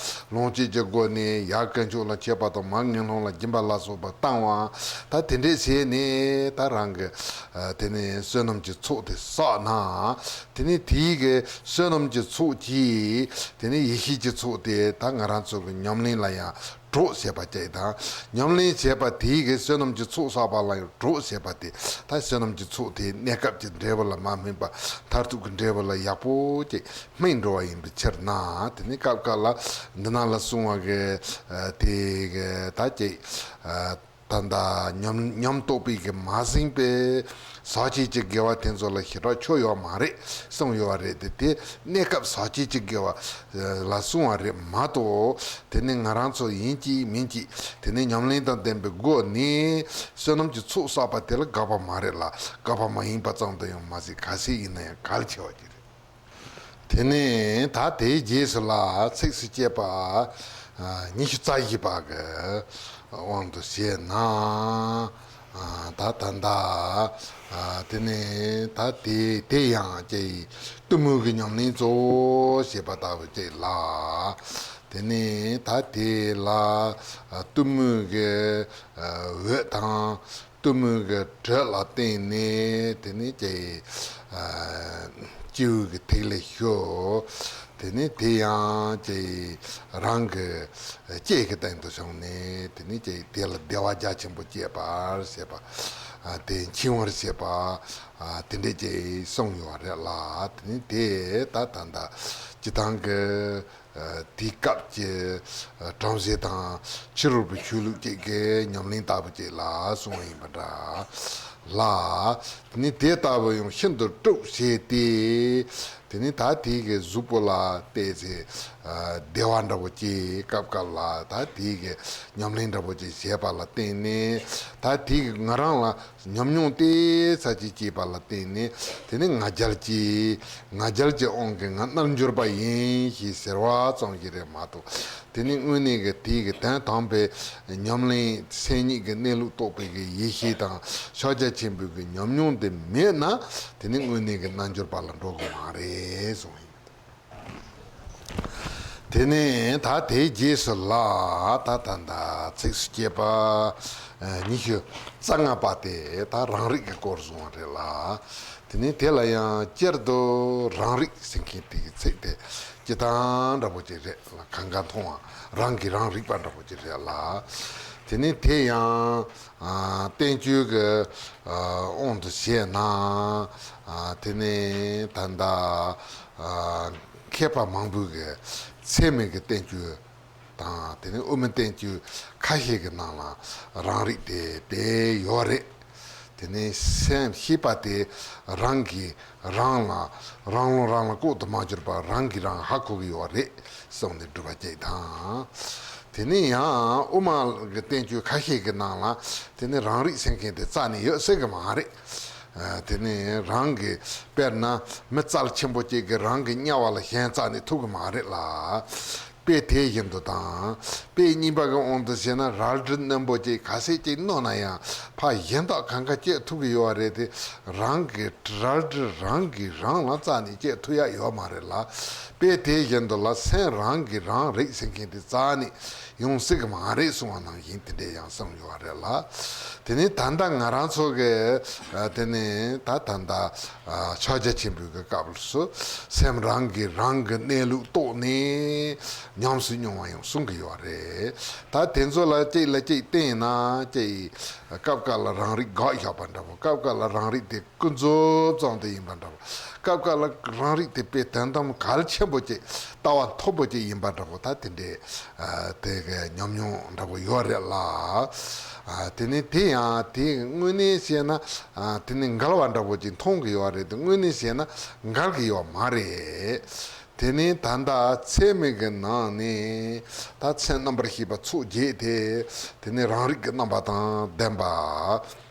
ལོངས་སྤྱོད་ཀྱི་སྒོ་ནས་ཡར་དཀོན་མཆོག་ལ་མཆོད་པ་དང་མར་ངན་སློང་ལ་སྦྱིན་པ་ལ་སོགས་པ་བཏང་བ། ད་དེ་འདྲས་བྱས་ནས་ད་རང་གི་དེ་ནས་བསོད་ནམས་ཀྱི་ཚོགས་དེ་བསགས་ན། དེ་ནས་དེའི་གི་བསོད་ནམས་ཀྱི་ཚོགས་ཀྱིས་དེ་ནས་ཡེ་ཤེས་ཀྱི་ཚོགས་དེ་ད་ང་རང་ཚོ་གི་ཉམས་ལེན་ལ་ཡང་གྲོགས་བྱེད་པ་བཅས་དང་། ཉམས་ལེན་བྱེད་པ་དེའི་གི་བསོད་ནམས་ཀྱི་ཚོགས་བསགས་པ་ལ་ཡང་གྲོགས་བྱེད་པ་དེ། ད་བསོད་ནམས་ཀྱི་ཚོགས་དེ་གནས་སྐབས་ཀྱི་འབྲས་བུ་ལ་མ་སྨིན་པ། མཐར་ཐུག་གི་འབྲས་བུ་ལ་ཡག་པོ་ཅིག་སྨིན་འགྲོ་བ་ཡིན་པའི་ཕྱིར་ན། དེ་ནི་སྐབས་འགའ་ལ་འདི་ནང་ལ་གསུངས་པ་གི་དེ་གི་ད་ཅིག་ད་ལྟ་ཉམས་ཉམས་རྟོགས་པའི་གི་མ་ཟིན་པའི་ཟག་བཅས་ཀྱི་དགེ་བ་དེ་ཚོ་ལ་ཞེ་དྲག་ཆོ་ཡོད་མ་རེད་གསུངས་ཡོད་པ་རེད་དེ། དེ་གནས་སྐབས་ཟག་བཅས་ཀྱི་དགེ་བ་ལ་གསུངས་པ་རེད་མ་གཏོགས། དེ་ནི་ང་རང་ཚོ་ཡིན་གཅིག་མིན་གཅིག་དེ་ནི་ཉམས་ལེན་དང་ལྡན་པའི་སྒོ་ནས་བསོད་ནམས་ཀྱི་ཚོགས་བསགས་པ་དེ་ལ་དགག་པ་མ་རེད་ལ། དགག་པ་མ་ཡིན་པ་ཙམ་དུ་ཡང་མ་ཟད་གལ་སྲིད་ཡིན་ན་ཡང་གལ་ཆེ་བ་ཅིག་རེད། དེ་ནས་ད་དེའི་རྗེས་སུ་ལ་ཚིགས་སུ་བཅད་པ་ཉི་ཤུ་རྩ་བཞི་པ་གི་དབང་དུ་བྱས་ན། ད་ད་ད་དེ་ནས་ད་དེ་དེ་ཡང་ཀྱེ་གཏི་མུག་གི་ཉམས་ལེན་གཙོ་བོ་བྱེད་པ་ལྟ་བུ་ཅིག་ལ། དེ་ནས་ད་དེ་ལ་གཏི་མུག་གི་འོད་དང་། གཏི་མུག་གི་དྲོད་ལ་བརྟེན་ནས་དེ་ནས་ཀྱེ་སྐྱེས་བུ་གི་ཐིག་ལེ་ཞུགས། དེ་ནས་དེ་ཡང་ཀྱེ་རང་གི་ལྕེ་གི་སྟེང་དུ་བྱུང་ནས་དེ་ནས་ཀྱེ་དེ་ལ་བདེ་བ་རྒྱ་ཆེན་པོ་སྐྱེས་པར་བྱེད་པ། དེ་འཆིང་བར་བྱེད་པ་དེ་འདྲས་ཅིག་གསུངས་ཡོད་རེད་ལ། དེ་ནི་དེ་ད་ད་ད་སྤྱི་བཏང་གི་དེའི་སྐབས་ཀྱི་བྲམ་ཟེ་དང་ཕྱི་རོལ་པའི་ཆོས་ལུགས་ཅིག་གི་ཉམས་ལེན་ལྟ་བུ་ཅིག་ལ་གསུངས་པ་ཡིན་པ་འདྲ་ལ། དེ་ནི་དེ་ལྟ་བུ་ཡང་ཤིན་ཏུ་སྤྲོས་བྱས་ཏེ། དེ་ནི་ད་དེའི་གི་གཟུགས་པོ་ལ་བལྟས་ཚེ་བདེ་བ་འདྲ་བོ་ཅིག་སྐབས་སྐབས་ལ་ད་དེའི་གི་ཉམས་ལེན་འདྲ་བོ་ཅིག་བྱས་པ་ལ་བརྟེན་ནས། ད་དེའི་གི་ང་རང་ལ་ཉམས་མྱོང་དེ་ཚ་ཅིག་སྐྱེས་པ་ལ་བརྟེན་ནས། དེ་ནི་ང་རྒྱལ་གྱིས་ང་རྒྱལ་གྱི་དབང་གིས་ང་རྣལ་འབྱོར་པ་ཡིན་ཞེས་ཟེར་བ་ཙམ་ཞིག་རེད་མ་གཏོགས། དེ་ནི་དངོས་གནས་ཀྱི་དེའི་གི་དོན་དམ་པའི་ཉམས་ལེན་སེམས་ཉིད་ཀྱི་གནས་ལུགས་རྟོགས་པའི་གི་ཡེ་ཤེས་དང་ཕྱག་རྒྱ་ཆེན་པོའི་གི་ཉམས་མྱོང་དེ་མེད་ན། དེ་ནི་དངོས་གནས་ཀྱི་རྣལ་འབྱོར་པ་ལ་འགྲོ་གི་མ་རེད་གསུངས་ཡིན། དེ་ནས་ད་དེའི་རྗེས་སུ་ལ་ད་ད་ད་ཚིགས་སུ་བཅད་པ་ཉི་ཤུ་རྩ་ལྔ་པ་དེ་ད་རང་རིག་གི་སྐོར་གསུངས་པ་རེད་ལ། དེ་ནས་དེ་ལ་ཡང་སྤྱིར་དུ་རང་རིག་ཟེར་མཁན་དེ་གི་ཚིག་དེ་སྤྱིར་བཏང་འདྲ་པོ་ཅིག་རེད་ལ། གང་ག་མཐོང་བ། རང་གིས་རང་རིག་པ་འདྲ་པོ་ཅིག་རེད་ལ། དེ་ནས་དེ་ཡང་བསྟན་བཅོས་ཀྱི་དབང་དུ་བྱས་ན། དེ་ནས་ད་ལྟ་མཁས་པ་མང་པོས་ཀྱི་ཚད་མའི་གི་བསྟན་བཅོས་དང་། དེ་ནས་དབུ་མའི་བསྟན་བཅོས་ཁ་ཤས་ཀྱི་ནང་ལ་རང་རིག་དེ་དེ་ཡོད་རེད། དེ་ནས་སེམས་ཤེས་པ་དེ་རང་གིས་རང་ལ་རང་བློ་རང་ལ་ལྐོག་ཏུ་མ་གྱུར་པ་རང་གིས་རང་ཧ་གོ་གི་ཡོད་རེད་གསུངས་ནས་སྒྲུབ་པ་གཅིག་དང་། དེ་ནས་ཡང་དབུ་མ་གི་བསྟན་བཅོས་ཁ་ཤས་ཀྱི་ནང་ལ་དེ་ནས་རང་རིག་ཟེར་མཁན་དེ་རྩ་ནས་ཡོད་སྲིད་གི་མ་རེད། དེ་ནས་རང་གི་དཔེར་ན་མི་རྩལ་ཆེན་པོ་གཅིག་གིས་རང་གི་དམྱལ་བ་ལ་ཞེན་རྩ་ནས་ཐུབ་གི་མ་རེད་ལ། དཔེ་དེ་བཞིན་དུ་དང་། དཔེ་རྙིང་པ་གི་དབང་དུ་བྱས་ན་རལ་གྲི་རྣོན་པོ་ཅིག་ག་ཚད་ཅིག་རྣོ་ན་ཡང་ཕར་གཞན་དག་གང་ག་བཅད་ཐུབ་ཀྱི་ཡོད་རེད་དེ། རང་གི་རལ་གྲི་རང་གིས་རང་ལ་རྩ་ནས་བཅད་ཐུབ་ཡ་ཡོད་མ་རེད་ལ། དཔེ་དེ་བཞིན་དུ་ལ་སེམས་རང་གིས་རང་རིག་ཟེར་མཁན་དེ་རྩ་ནས་ཡོང་སྲིད་ཀྱི་མ་རེད་གསུངས་པ་ནང་བཞིན་དེ་འདྲས་ཡང་གསུངས་ཡོད་རེད་ལ། དེ་ནས་ད་ལྟ་ང་རང་ཚོ་གི་དེ་ནས་ད་ད་ལྟ་ཕྱག་རྒྱ་ཆེན་པོའི་གི་སྐབས་སུ་སེམས་རང་གིས་རང་གི་གནས་ལུགས་རྟོགས་ནས་ཉམས་སུ་མྱོང་བ་ཡང་གསུང་གི་ཡོད་རེད། ད་དེ་ཚོ་ལ་གཅིག་ལ་གཅིག་བརྟེན་ན་གཅིག་སྐབས་སྐབས་ལ་རང་རིག་དགག་བཞག་པ་འདྲ་པོ། སྐབས་སྐབས་ལ་རང་རིག་དེ་ཀུན་རྫོབ་ཙམ་དུ་ཡིན་པ་འདྲ་པོ། སྐབས་སྐབས་ལ་རང་རིག་དེ་དཔེ་དོན་དམ་གལ་ཆེན་པོ་ཅིག་ལྟ་བ་མཐོན་པོ་ཅིག་ཡིན་པ་འདྲ་པོ། ད་དེ་འདྲའི་དེ་གའི་ཉམས་མྱོང་འདྲ་པོ་ཡོད་རེད་ལ། དེ་ནི་དེ་ཡང་དེ་དངོས་གནས་བཤད་ན་དེ་ནི་འགལ་བ་འདྲ་པོ་ཅིག་མཐོང་གི་ཡོད་རེད་དེ། དངོས་གནས་བཤད་ན་འགལ་གི་ཡོད་མ་རེད། དེ་ནི་ད་ལྟ་ཚད་མའི་གི་ནང་ནས་ད་མཚན་རྣམ་པར་ཤེས་པ་ཚོགས་བརྒྱད་དེ་དེ་ནི་རང་རིག་གི་རྣམ་པ་དང་ལྡན་པ་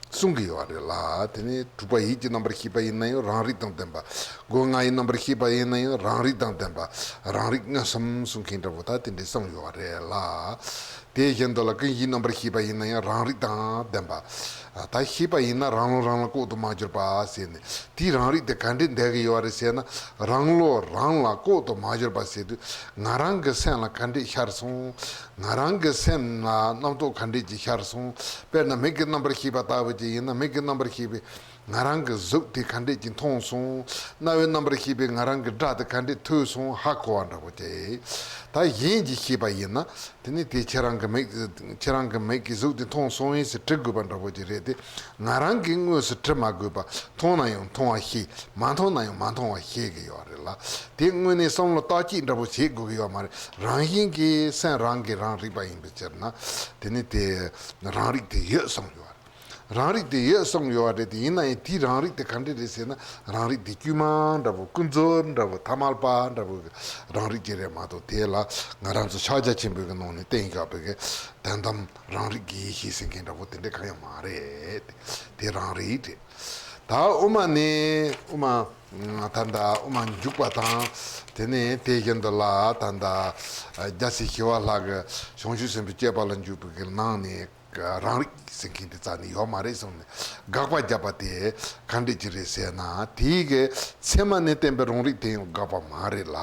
གསུང་གི་ཡོད་རེད་ལ། དེ་ནི་དྲུག་པ་ཡིད་ཀྱི་རྣམ་པར་ཤེས་པ་ཡིན་ན་ཡང་རང་རིག་དང་ལྡན་པ། སྒོ་ལྔ་ཡི་རྣམ་པར་ཤེས་པ་ཡིན་ན་ཡང་རང་རིག་དང་ལྡན་པ། རང་རིག་མངོན་སུམ་གསུང་མཁན་འདྲ་པོ་ད་དེ་འདྲས་གསུངས་ཡོད་རེད་ལ། དེ་བཞིན་དུ་ལ་ཀུན་གཞིའི་རྣམ་པར་ཤེས་པ་ཡིན་ན་ཡང་རང་རིག་དང་ལྡན་པ། ད་ཤེས་པ་ཡིན་ན་རང་བློ་རང་ལ་ལྐོག་ཏུ་མ་གྱུར་པ་ཟེར་ནས། དེའི་རང་རིག་དེ་ག་འདྲས་འདས་གི་ཡོད་རེད་ཟེར་ན། རང་བློ་རང་ལ་ལྐོག་ཏུ་མ་གྱུར་པ་ཟེར་དུས་ང་རང་གི་སེམས་ལ་ག་འདྲས་ཤར་སོང་། ང་རང་གི་སེམས་ལ་རྣམ་རྟོག་ག་འདྲས་ཀྱི་ཤར་སོང་། དཔེར་ན་མིག་གི་རྣམ་པར་ཤེས་པ་ལྟ་བུ་ཅིག་ཡིན་ན་མིག་གི་རྣམ་པར་ཤེས་པས་ང་རང་གི་གཟུགས་དེ་ག་འདྲས་ཀྱི་མཐོང་སོང་། རྣ་བའི་རྣམ་པར་ཤེས་པས་ང་རང་གི་སྒྲ་དེ་ག་འདྲས་ཐོས་སོང་ཧ་གོ་བ་འདྲ་པོ་དེ། ད་གཞན་གྱིས་ཤེས་པ་ཡིན་ན་དེ་ནི་དེ་ཁྱེད་རང་གི་མིག་ཁྱེད་རང་གི་མིག་གིས་གཟུགས་དེ་མཐོང་སོང་ངས་ཟེར་དྲི་དགོས་པ་འདྲ་པོ་ཅིག་རེད་དེ། ང་རང་གིས་དངོས་སུ་དྲི་མ་དགོས་པ་མཐོང་ན་ཡང་མཐོང་བ་ཤེས། མ་མཐོང་ན་ཡང་མ་མཐོང་བ་ཤེས་ཀྱི་ཡོད་རེད་ལ། དེ་དངོས་གནས་བསམ་བློ་བརྟག་དཔྱད་འདྲ་པོ་བྱེད་དགོས་ཀྱི་ཡོད་མ་རེད། རང་བཞིན་གྱིས་སེམས་རང་གིས་རང་རིག་པ་ཡིན་པའི་ཕྱིར་ན། དེ་ནི་དེ་རང་རིག་དེ་ཡོད་གསུངས་ཡོད་རེད། རང་རིག་དེ་ཡོད་གསུངས་ཡོད་པ་རེད་དེ། ཡིན་ན་ཡང་དེའི་རང་རིག་དེ་ག་འདྲ་རེད་ཟེར་ན། རང་རིག་དེ་དཀྱུས་མ་འདྲ་པོ་ཀུན་རྫོབ་འདྲ་པོ་ཐ་མལ་པ་འདྲ་པོ་གི་རང་རིག་ཅིག་རེད་མ་གཏོགས། དེ་ལ་ང་རང་ཚོ་ཕྱག་རྒྱ་ཆེན་པོའི་གི་ནང་ནས་བསྟན་བཞག་པའི་གི་དོན་དམ་རང་རིག་གི་ཡེ་ཤེས་ཟེར་མཁན་འདྲ་པོ་དེ་འདྲ་གང་ཡང་མ་རེད། དེ་རང་རིག་རེད། ད་དབུ་མ་ནི་དབུ་མ་ད་ལྟ་དབུ་མ་འཇུག་པ་དང་། དེ་ནས་དེ་བཞིན་དུ་ལ་ད་ལྟ་རྒྱལ་སྲས་ཞི་བ་ལྷ་གི་བྱང་ཆུབ་སེམས་དཔའི་སྤྱོད་པ་ལ་འཇུག་པའི་གི་ནང་ནས། རང་རིག་ཟེར་མཁན་དེ་རྩ་ནས་ཡོད་མ་རེད་གསུངས་ནས་དགག་པ་བརྒྱབ་པ་དེ་ག་འདྲ་ཅིག་རེད་ཟེར་ན། དེའི་གི་ཚད་མ་ནས་བསྟན་པའི་རང་རིག་དེ་ཡང་དགག་པ་མ་རེད་ལ།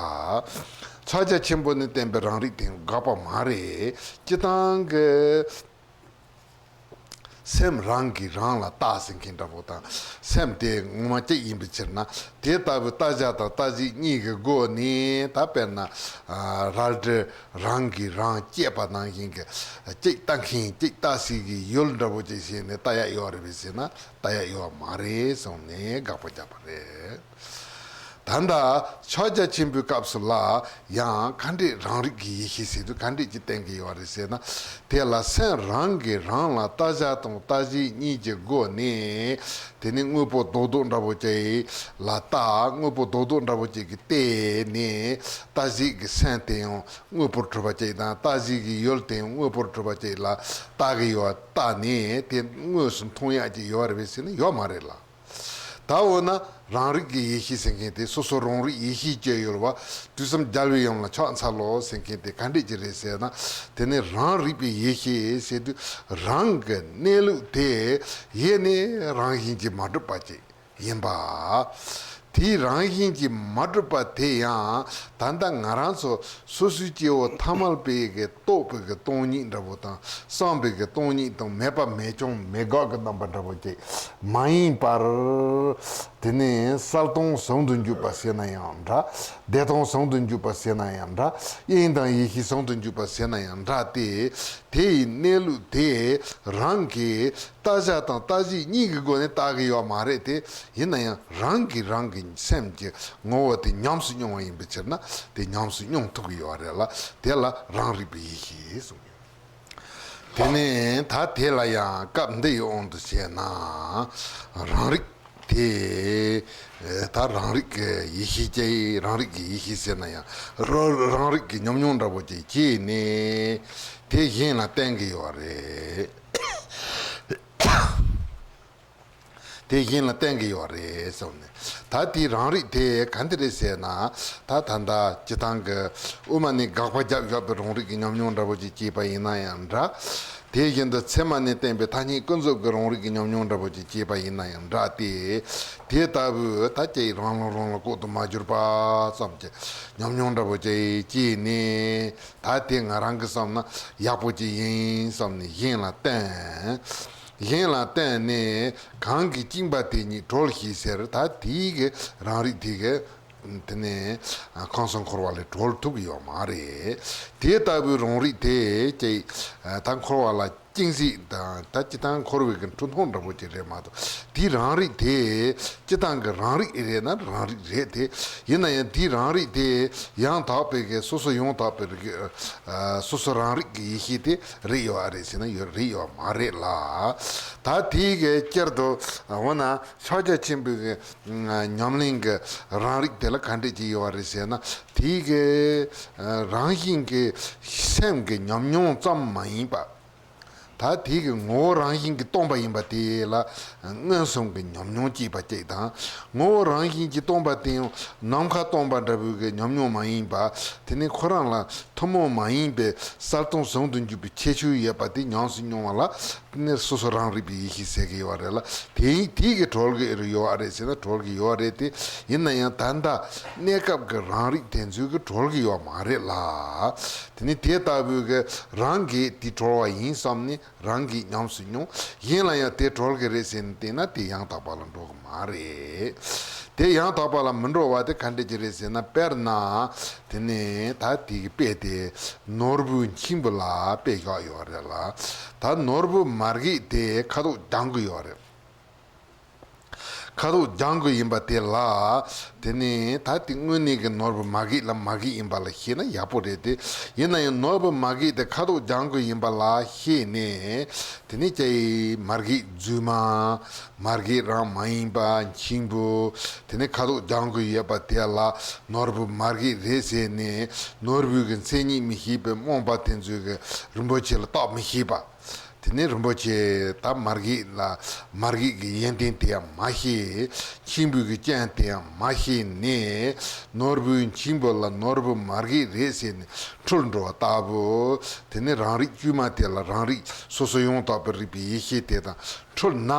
ཕྱག་རྒྱ་ཆེན་པོ་ནས་བསྟན་པའི་རང་རིག་དེ་ཡང་དགག་པ་མ་རེད། སྤྱིར་བཏང་གི་ སེམས་རང་གིས་རང་ལ་བལྟ་ཟེར་མཁན་འདྲ་པོ་དང་། སེམས་དེ་ངོ་མ་གཅིག་ཡིན་པའི་ཕྱིར་ན། དེ་ལྟ་བུའི་བལྟ་བྱ་དང་བལྟ་བྱེད་གཉིས་ཀྱི་སྒོ་ནས། ད་དཔེར་ན། ཨ། རལ་གྲི་རང་གིས་རང་བཅད་པ་ནང་བཞིན་གྱི། གཅིག་བལྟ་མཁན་གཅིག་བལྟ་སའི་གི་ཡུལ་འདྲ་པོ་ཅིག་བྱས་ནས་བལྟ་ཡག་ཡོད་རེད་པས་ཟེར་ན། བལྟ་ཡག་ཡོད་མ་རེད་གསུངས་ནས་དགག་པ་བརྒྱབ་པ་རེད། ད་ལྟ་ཕྱག་རྒྱ་ཆེན་པོའི་སྐབས་སུ་ལ་ཡང་ག་འདྲས་རང་རིག་གི་ཡེ་ཤེས་ཟེར་དུས་ག་འདྲས་ཀྱི་བསྟན་གྱི་ཡོད་རེད་ཟེར་ན། དེ་ལ་སེམས་རང་གིས་རང་ལ་བལྟ་བྱ་དང་བལྟ་བྱེད་གཉིས་ཀྱི་སྒོ་ནས། དེ་ནི་དངོས་པོ་རྡོག་རྡོག་འདྲ་པོ་ཅིག་ལ་བལྟ། དངོས་པོ་རྡོག་རྡོག་འདྲ་པོ་ཅིག་གིས་བལྟས་ནས། བལྟ་བྱེད་ཀྱི་སེམས་དེ་ཡང་དངོས་པོར་གྲུབ་པ་ཅིག་དང་། བལྟ་བྱེད་ཀྱི་ཡུལ་དེ་ཡང་དངོས་པོར་གྲུབ་པ་ཅིག་ལ་བལྟ་གི་ཡོད། བལྟས་ནས་དེ་དངོས་སུ་མཐོང་ཡག་ཅིག་ཡོད་རེད་པས་ཟེར་ན་ཡོད་མ་རེད་ལ། ད་འོ་ན་རང་རིག་གི་ཡེ་ཤེས་ཟེར་མཁན་དེ། སོ་སོ་རང་རིག་ཡེ་ཤེས་ཅིག་ཡོད་པ། དུས་གསུམ་རྒྱལ་བའི་ཡུམ་ལ་ཕྱག་འཚལ་ལོ་ཟེར་མཁན་དེ་ག་འདྲས་ཅིག་རེད་ཟེར་ན། དེ་ནི་རང་རིག་པའི་ཡེ་ཤེས་ཟེར་དུས་རང་གི་གནས་ལུགས་དེ་ཡེ་ནས་རང་བཞིན་གྱིས་མ་གྲུབ་པ་ཅིག་ཡིན་པ། དེའི་རང་བཞིན་གྱིས་མ་གྲུབ་པ་དེ་ཡང་ད་ལྟ་ང་རང་ཚོ་སོ་སོའི་སྐྱེ་བོ་ཐ་མལ་པའི་གི་རྟོག་པའི་གི་སྟོང་ཉིད་འདྲ་པོ་དང་། བསམ་པའི་གི་སྟོང་ཉིད་དང་། མེད་པ་མེད་བྱུང་མེད་དགག་གི་རྣམ་པ་འདྲ་པོ་ཅིག་མ་ཡིན་པར། དེ་ནི་གསལ་སྟོང་ཟུང་དུ་འཇུག་པ་ཟེར་ན་ཡང་འདྲ། བདེ་སྟོང་ཟུང་དུ་འཇུག་པ་ཟེར་ན་ཡང་འདྲ། དབྱིངས་དང་ཡེ་ཤེས་ཟུང་དུ་འཇུག་པ་ཟེར་ན་ཡང་འདྲ་སྟེ། དེ་ཡི་གནས་ལུགས་དེ་རང་གིས་བལྟ་བྱ་དང་བལྟ་བྱེད་གཉིས་ཀྱི་སྒོ་ནས་བལྟ་གི་ཡོད་མ་རེད་དེ། ཡིན་ན་ཡང་རང་གིས་རང་གི་སེམས་ཀྱི་ངོ་བོ་དེ་ཉམས་སུ་མྱོང་བ་ཡིན་པའི་ཕྱིར་ན། དེ་ཉམས་སུ་མྱོང་ཐུབ་ཀྱི་ཡོད་རེད་ལ། དེ་ལ་རང་རིག་པའི་ཡེ་ཤེས་གསུངས་ཡོད། དེ་ནས་ད་དེ་ལ་ཡང་སྐབས་འདི་ཡི་དབང་དུ་བྱས་ན། རང་རིག་དེ། ད་རང་རིག་གི་ཡེ་ཤེས་ཀྱི། རང་རིག་གི་ཡེ་ཤེས་ཟེར་ན་ཡང་རང་རིག་གི་ཉམས་མྱོང་འདྲ་པོ་ཅིག་སྐྱེས་ནས། དེ་གཞན་ལ་བསྟན་གྱི་ཡོད་རེད། དེ་གཞན་ལ་བསྟན་གྱི་ཡོད་རེད་གསུངས་ནས། ད་དེའི་རང་རིག་དེ་ག་འདྲ་རེད་ཟེར་ན། ད་ད་ལྟ་སྤྱིར་བཏང་གི་དབུ་མ་ནས་དགག་པ་བརྒྱབ་བཞག་པའི་རང་རིག་གི་ཉམས་མྱོང་འདྲ་པོ་ཅིག་སྐྱེས་པ་ཡིན་ན་ཡང་འདྲ། དེ་བཞིན་དུ་ཚད་མ་ནས་བསྟན་པའི་ཐ་སྙད་ཀུན་རྫོབ་ཀྱི་རང་རིག་གི་ཉམས་མྱོང་འདྲ་པོ་ཅིག་སྐྱེས་པ་ཡིན་ན་ཡང་འདྲ་སྟེ། དེ་ལྟ་བུའི་ད་ཅིག་རང་ལུགས་རང་ལ་ལྐོག་ཏུ་མ་གྱུར་པ་ཙམ་གྱི་ཉམས་མྱོང་འདྲ་པོ་ཅིག་སྐྱེས་ནས། ད་དེ་ང་རང་གིས་བསམ་ན་ཡག་པོ་ཅིག་ཡིན་བསམ་ནས་གཞན་ལ་བསྟན། གཞན་ལ་བརྟེན་ནས་གང་གིས་བཅིངས་པ་དེ་ཉིད་གྲོལ་ཞེས་ཟེར། ད་དེའི་གི་རང་རིག་དེ་གི་དེ་ནས་ཁམས་གསུམ་འཁོར་བ་ལས་གྲོལ་ཐུབ་ཀྱི་ཡོད་མ་རེད། དེ་ལྟ་བུའི་རང་རིག་དེ་ཀྱིས་ད་འཁོར་བ་ལ་བཅིངས་ཟིན་དང་། ད་སྤྱིར་བཏང་འཁོར་བའི་གི་འཁྲུལ་སྣང་འདྲ་པོ་ཅིག་རེད་མ་གཏོགས། དེའི་རང་རིག་དེ་སྤྱིར་བཏང་གི་རང་རིག་རེད་ན་རང་རིག་རེད་དེ། ཡིན་ན་ཡང་དེའི་རང་རིག་དེ་ཡང་དག་པའི་གི་སོ་སོ་ཡང་དག་པའི་རིག་ཨ། སོ་སོ་རང་རིག་གི་ཡེ་ཤེས་དེ་རེད་ཡོད་ཨ་རེད་ཟེར་ན་ཡོད་རེད་ཡོད་མ་རེད་ལ། ད་དེའི་གི་སྤྱིར་དུ་འོ་ན་ཕྱག་རྒྱ་ཆེན་པོའི་གི་ཉམས་ལེན་གྱི་རང་རིག་དེ་ལ་ག་འདྲས་ཅིག་ཡོད་རེད་ཟེར་ན། དེའི་གི་རང་བཞིན་གྱི་སེམས་ཀྱི་ཉམས་མྱོང་ཙམ་མ་ཡིན་པ། ད་དེ་གི་ངོ་བོ་རང་བཞིན་གྱིས་སྟོང་པ་ཡིན་པ་དེ་ལ་མངོན་སུམ་གྱི་ཉམས་མྱོང་སྐྱེས་པ་གཅིག་དང་། ངོ་བོ་རང་བཞིན་གྱིས་སྟོང་པ་དེ་ཡང་ནམ་མཁའ་སྟོང་པ་འདྲ་བོའི་གི་ཉམས་མྱོང་མ་ཡིན་པ། དེ་ནི་ཁོ་རང་ལ་ཐུན་མོང་མ་ཡིན་པའི་གསལ་སྟོང་ཟུང་དུ་འཇུག་པའི་ཁྱད་ཆོས་ཡོད་པ་དེ་ཉམས་སུ་མྱོང་བ་ལ། དེ་ནི་སོ་སོ་རང་རིག་པའི་ཡེ་ཤེས་ཟེར་གི་ཡོད་རེད་ལ། དེ་དེ་གི་གྲོལ་གི་ཡོད་རེད་ཟེར་ན་གྲོལ་གི་ཡོད་རེད་དེ། ཡིན་ན་ཡང་ད་ལྟ་གནས་སྐབས་ཀྱི་རང་རིག་དེ་ཚོའི་གི་གྲོལ་གི་ཡོད་མ་རེད་ལ། དེ་ནི་དེ་ལྟ་བུའི་གི་རང་གིས་དེ་གྲོལ་བ་ཡིན་བསམ་ནས་རང་གིས་ཉམས་སུ་མྱོང་། གཞན་ལ་ཡང་དེ་གྲོལ་གི་རེད་ཟེར་ནས་བསྟན་ན་དེ་ཡང་དག་པ་ལ་འགྲོ་གི་མ་རེད། དེ་ཡང་དག་པ་ལ་མི་འགྲོ་བ་དེ་ག་འདྲ་ཅིག་རེད་ཟེར་ན། དཔེར་ན་དེ་ནས་ད་དེ་གི་དཔེ་དེ་ནོར་བུའི་མཆིང་བུ་ལ་དཔེ་བཞག་ཡོད་རེད་ལ། ད་ནོར་བུ་མ་རྒས་དེ་ཁ་དོག་ལྗང་གུ་ཡོད་རེད། ཁ་དོག་ལྗང་གུ་ཡིན་པ་དེ་ལ། དེ་ནི་ད་དེ་དངོས་གནས་ཀྱི་ནོར་བུ་མ་རྒས་ལ་མ་རྒས་ཡིན་པ་ལ་ཤེས་ན་ཡག་པོ་རེད་དེ། ཡིན་ན་ཡང་ནོར་བུ་མ་རྒས་དེ་ཁ་དོག་ལྗང་གུ་ཡིན་པ་ལ་ཤེས་ནས། དེ་ནི་ཅི་ཡི་མ་རྒས་རྫུན་མ། མ་རྒས་རང་མ་ཡིན་པ་མཆིང་བུ། དེ་ནི་ཁ་དོག་ལྗང་གུ་ཡོད་པ་དེ་ལ་ནོར་བུ་མ་རྒས་རེད་ཟེར་ནས་ནོར་བུའི་གི་མཚན་ཉིད་མི་ཤེས་པའི་རྨོངས་པ་དེ་ཚོའི་གི་རིན་པོ་ཆེ་ལ་བརྟག་མི་ཤེས་པ། དེ་ནས་རིན་པོ་ཆེ་ད་མ་རྒས་ལ་མ་རྒས་ཀྱི་ཡོན་ཏན་དེ་ཡང་མ་ཤེས། མཆིང་བུ་གི་རྐྱེན་དེ་ཡང་མ་ཤེས་ནས། ནོར་བུའི་མཆིང་བུ་ལ་ནོར་བུ་མ་རྒས་རེད་ཟེར་ནས་འཁྲུལ་འགྲོ་བ་ལྟ་བུ། དེ་ནས་རང་རིག་དཀྱུས་མ་དེ་ལ་རང་རིག་སོ་སོ་ཡང་དག་པའི་རིག་པའི་ཡེ་ཤེས་དེ་དང་འཁྲུལ་ན།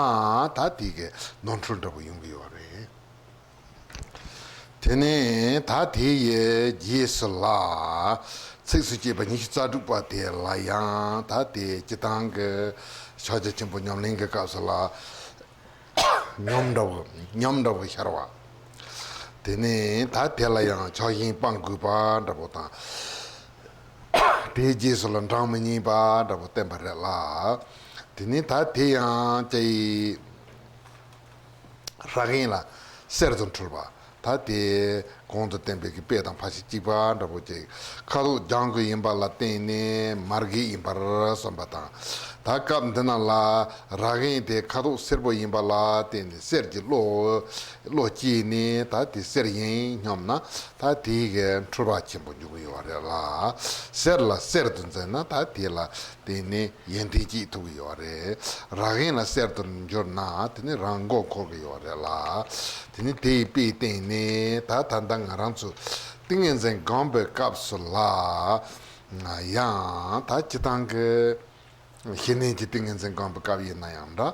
ད་དེ་གི་ནོར་འཁྲུལ་འདྲ་པོ་ཡོང་གི་ཡོད་རེད། དེ་ནས་ད་དེ་ཡི་རྗེས་སུ་ལ། ཚིགས་སུ་བཅད་པ་ཉི་ཤུ་རྩ་དྲུག་པ་དེ་ལ་ཡང་ད་དེ་སྤྱིར་བཏང་གི་ཕྱག་རྒྱ་ཆེན་པོ་ཉམས་ལེན་གྱི་སྐབས་སུ་ལ། ཉམས་འདྲ་བོ་ཉམས་འདྲ་བོ་ཤར་བ། དེ་ནས་ད་དེ་ལ་ཡང་ཕྱག་གཞན་སྤང་དགོས་པ་འདྲ་བོ་དང་། དེའི་རྗེས་སུ་ལ་འབྲང་མི་ཉན་པ་འདྲ་བོ་བསྟན་པ་རེད་ལ། དེ་ནས་ད་དེ་ཡང་ཅི་ཡིས། རགས་ཡན་ལ་གསེར་དུ་འཁྲུལ་པ། ད་དེ་གོང་དུ་བསྟན་པའི་གི་དཔེ་དང་ཕར་ཕྱིན་གཅིག་པ་འདྲ་བོ་ཅིག། ཁ་དོག་ལྗང་གུ་ཡིན་པ་ལ་བརྟེན་ནས་མར་གད་ཡིན་པར་བསམ་པ་དང་། ད་སྐབས་འདི་ན་ལ་རགས་ཡན་དེ་ཁ་དོག་སེར་པོ་ཡིན་པ་ལ་བརྟེན་ནས་གསེར་གྱི་བློ་བློ་སྐྱེས་ནས་ད་དེ་གསེར་ཡིན་སྙམ་ན་ད་དེའི་གི་འཁྲུལ་པ་ཆེན་པོ་འབྱུང་གི་ཡོད་རེད་ལ། གསེར་ལ་གསེར་དུ་འཛིན་ན་ད་དེ་ལ་བརྟེན་ནས་ཡོན་ཏན་སྐྱེ་ཐུབ་ཀྱི་ཡོད་རེད། རགས་ཡན་ལ་གསེར་དུ་འགྱུར་ན་དེ་ནི་རང་མགོ་འཁོར་གྱི་ཡོད་རེད་ལ། དེ་ནི་དེ་ཡི་དཔེའི་སྟེང་ནས་ད་ད་ལྟ་ང་རང་ཚོ་ཏིང་ངེ་འཛིན་སྒོམ་པའི་སྐབས་སུ་ལ། ཡང་ད་སྤྱིར་བཏང་གི་ཞི་གནས་ཀྱི་ཏིང་ངེ་འཛིན་སྒོམ་པའི་སྐབས་ཡིན་ན་ཡང་འདྲ།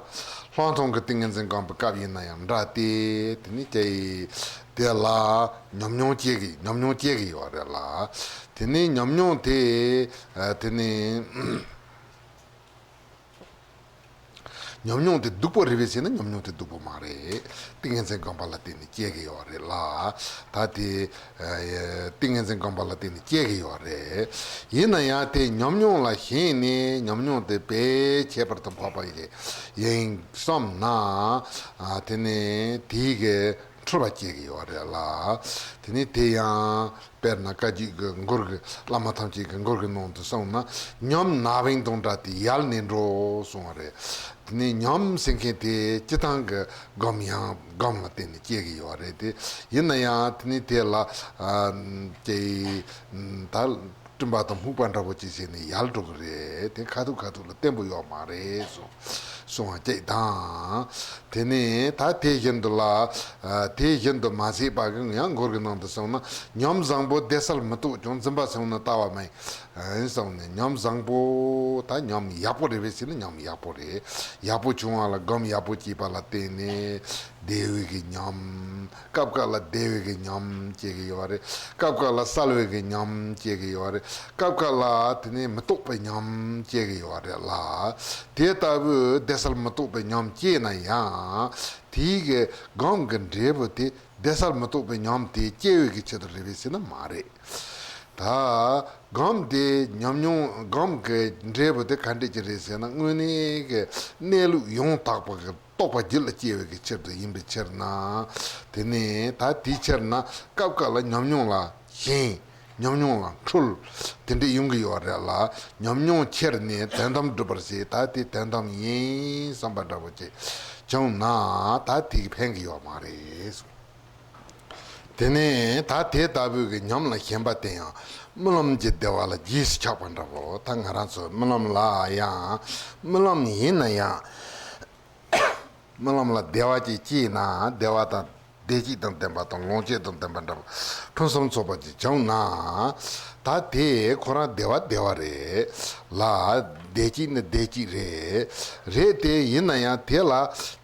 ལྷག་མཐོང་གི་ཏིང་ངེ་འཛིན་སྒོམ་པའི་སྐབས་ཡིན་ན་ཡང་འདྲ་སྟེ། དེ་ནི་ཀྱེ་ཡི་དེ་ལ་ཉམས་མྱོང་སྐྱེ་གི་ཉམས་མྱོང་སྐྱེ་གི་ཡོད་རེད་ལ། དེ་ནི་ཉམས་མྱོང་དེ་དེ་ནི། ཉམས་མྱོང་དེ་སྡུག་པོ་རེད་པས་ཟེར་ན་ཉམས་མྱོང་དེ་སྡུག་པོ་མ་རེད། ཏིང་ངེ་འཛིན་སྒོམ་པ་ལ་བརྟེན་ནས་སྐྱེ་གི་ཡོད་རེད་ལ། ད་དེ་ཏིང་ངེ་འཛིན་སྒོམ་པ་ལ་བརྟེན་ནས་སྐྱེ་གི་ཡོད་རེད། ཡིན་ན་ཡང་དེ་ཉམས་མྱོང་ལ་ཞེན་ནས་ཉམས་མྱོང་དེ་དཔེ་ཁྱད་པར་དུ་འཕགས་པ་ཡིན་བསམ་ན། དེ་ནི་དེའི་གི་འཁྲུལ་པ་སྐྱེ་གི་ཡོད་རེད་ལ། དེ་ནི་དེ་ཡང་། དཔེར་ན་བཀའ་བརྒྱུད་ཀྱི་མགུར་གྱི་བླ་མ་ཐམས་ཅད་ཀྱི་མགུར་གྱི་ནང་དུ་གསུངས་ན། ཉམས་ན་བུན་དང་འདྲ་སྟེ་ཡལ་ནས་འགྲོ་གསུངས་པ་རེད། དེ་ནས་ཉམས་ཟེར་མཁན་དེ་སྤྱིར་བཏང་གི་སྒོམ་ཡང་སྒོམ་ལ་བརྟེན་ནས་སྐྱེ་གི་ཡོད་རེད་དེ། ཡིན་ན་ཡང་དེ་ནི་དེ་ལ་ཨ་ཀྱེ་ད་སྤྲིན་པ་དང་སྨུག་པ་འདྲ་པོ་ཅིག་བྱས་ནས་ཡལ་འགྲོ་གི་རེད་དེ། ཁ་ཐུག་ཁ་ཐུག་ལ་བརྟན་པོ་ཡོད་མ་རེད་གསུངས། གསུང་བ་སྐྱེས་དང་། དེ་ནས་ད་དེ་བཞིན་དུ་ལ། དེ་བཞིན་དུ་མ་ཟད་པ་གི་ཡང་མགུར་གྱི་ནང་དུ་གསུངས་ན། ཉམས་བཟང་པོ་བདེ་གསལ་མི་རྟོག་ཀྱང་། འཛིན་པ་སོང་ན་ལྟ་བ་མེད། གསུངས་ནས་ཉམས་བཟང་པོ་ད་ཉམས་ཡག་པོ་རེད་པས་ཟེར་ན་ཉམས་ཡག་པོ་རེད། ཡག་པོ་བྱུང་བ་ལ་སྒོམ་ཡག་པོ་བྱས་པ་ལ་བརྟེན་ནས་བདེ་བའི་གི་ཉམས། སྐབས་འགའ་ལ་བདེ་བའི་གི་ཉམས་སྐྱེ་གི་ཡོད་རེད། སྐབས་འགའ་ལ་གསལ་བའི་གི་ཉམས་སྐྱེ་གི་ཡོད་རེད། སྐབས་འགའ་ལ་དེ་ནས་མི་རྟོག་པའི་ཉམས་སྐྱེ་གི་ཡོད་རེད་ལ། དེ་ལྟ་བུའི་བདེ་གསལ་མི་རྟོག་པའི་ཉམས་སྐྱེས་ན་ཡང་། དེའི་གི་སྒོམ་གྱི་འབྲས་བུ་དེ་བདེ་གསལ་མི་རྟོག་པའི་ཉམས་དེ་སྐྱེ་བའི་གི་ཆེད་དུ་རེད་པས་ཟེར་ན་མ་རེད། ད་སྒོམ་དེ་ཉམས་མྱོང་སྒོམ་གྱི་འབྲས་བུ་དེ་ག་འདྲས་ཀྱི་རེད་ཟེར་ན། དངོས་གནས་ཀྱི་གནས་ལུགས་ཡང་དག་པ་གི་རྟོགས་པ་རྒྱུད་ལ་སྐྱེ་བའི་གི་ཕྱིར་དུ་ཡིན་པའི་ཕྱིར་ན། དེ་ནས་ད་དེའི་ཕྱིར་ན་སྐབས་འགའ་ལ་ཉམས་མྱོང་ལ་ཞེན། ཉམས་མྱོང་ལ་འཁྲུལ། དེ་འདྲས་ཡོང་གི་ཡོད་རེད་ལ། ཉམས་མྱོང་ཁྱེར་ནས་དོན་དམ་སྒྲུབ་པར་བྱེད། ད་དེ་དོན་དམ་ཡིན་བསམ་པ་འདྲ་པོ་ཅིག་བྱུང་ན་ད་དེ་གི་ཕན་གི་ཡོད་མ་རེད། དེ་ནས་ད་དེ་ལྟ་བུའི་གི་ཉམས་ལ་ཞེན་པ་དེ་ཡང་རྨི་ལམ་གྱི་བདེ་བ་ལ་རྗེས་སུ་ཆགས་པ་འདྲ་པོ། ད་ང་རང་ཚོ་རྨི་ལམ་ལ་ཡང་རྨི་ལམ་ཡིན་ན་ཡང་། རྨི་ལམ་ལ་བདེ་བ་ཅིག་སྐྱེས་ན་བདེ་བ་དང་བདེ་སྐྱིད་དང་ལྡན་པ་དང་ལོངས་སྤྱོད་དང་ལྡན་པ་འདྲ་པོ་ཕུན་སུམ་ཚོགས་པ་ཅིག་བྱུང་ན། ད་དེ་ཁོ་རང་བདེ་བ་བདེ་བ་རེད་ལ། བདེ་སྐྱིད་ནི་བདེ་སྐྱིད་རེད། རེད་དེ་ཡིན་ན་ཡང་དེ་ལ་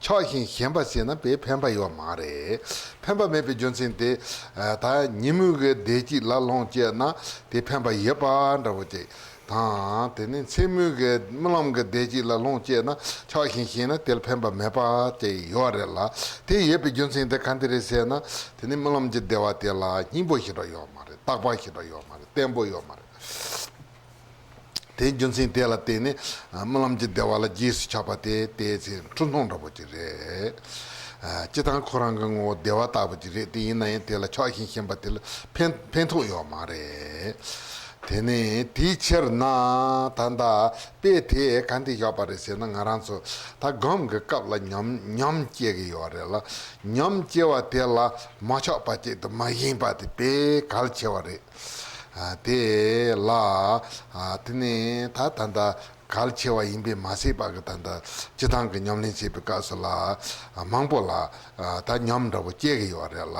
ཆགས་ཤིང་ཞེན་པ་བྱས་ན་དཔེ་ཕན་པ་ཡོད་མ་རེད། ཕན་པ་མེད་པའི་རྒྱུ་མཚན་དེ། ད་ཉིན་མོའི་གི་བདེ་སྐྱིད་ལ་ལོངས་སྤྱད་ན་དེ་ཕན་པ་ཡོད་པ་འདྲ་པོ་ཅིག་དང་། དེ་ནས་མཚན་མོའི་གི་རྨི་ལམ་གྱི་བདེ་སྐྱིད་ལ་ལོངས་སྤྱད་ན་ཆགས་ཤིང་ཞེན་ན་དེ་ལ་ཕན་པ་མེད་པ་དེ་ཡོད་རེད་ལ། དེ་ཡོད་པའི་རྒྱུ་མཚན་དེ་ག་འདི་རེད་ཟེར་ན། དེ་ནི་རྨི་ལམ་གྱི་བདེ་བ་དེ་ལ་སྙིང་པོ་ཞེ་དྲག་ཡོད་མ་རེད། རྟག་པ་ཞེ་དྲག་ཡོད་མ་རེད། བརྟན་པོ་ཡོད་མ་རེད། དེའི་རྒྱུ་མཚན་དེ་ལ་བརྟེན་ནས་རྨི་ལམ་གྱི་བདེ་བ་ལ་རྗེས་སུ་ཆགས་པ་དེ་དེའི་ཚེ་འཁྲུལ་སྣང་འདྲ་པོ་ཅིག་རེད། སྤྱིར་བཏང་ཁོ་རང་གི་ངོ་བོ་བདེ་བ་ལྟ་བུ་ཅིག་རེད་དེ། ཡིན་ན་ཡང་དེ་ལ་ཆགས་ཤིང་ཞེན་པ་དེ་ལ་ཕན་ཕན་ཐོགས་ཡོད་མ་རེད། དེ་ནས་དེའི་ཕྱིར་ན་ད་ལྟ་དཔེ་དེ་ག་འདི་བཞག་པ་རེད་ཟེར་ན། ང་རང་ཚོ་ད་སྒོམ་གྱི་སྐབས་ལ་ཉམས་ཉམས་སྐྱེ་གི་ཡོད་རེད་ལ། ཉམས་སྐྱེ་བ་དེ་ལ་མ་ཆགས་པ་ཅིག་དང་མ་ཞེན་པ་དེ་དཔེ་གལ་ཆེ་བ་རེད། དེ་ལ་དེ་ནས་ད་ད་ལྟ་གལ་ཆེ་བ་ཡིན་པས་མ་ཟད་པ་གི་ད་ལྟ་སྤྱིར་བཏང་གི་ཉམས་ལེན་བྱེད་པའི་སྐབས་སུ་ལ་མང་པོ་ལ་ད་ཉམས་འདྲ་པོ་སྐྱེ་གི་ཡོད་རེད་ལ།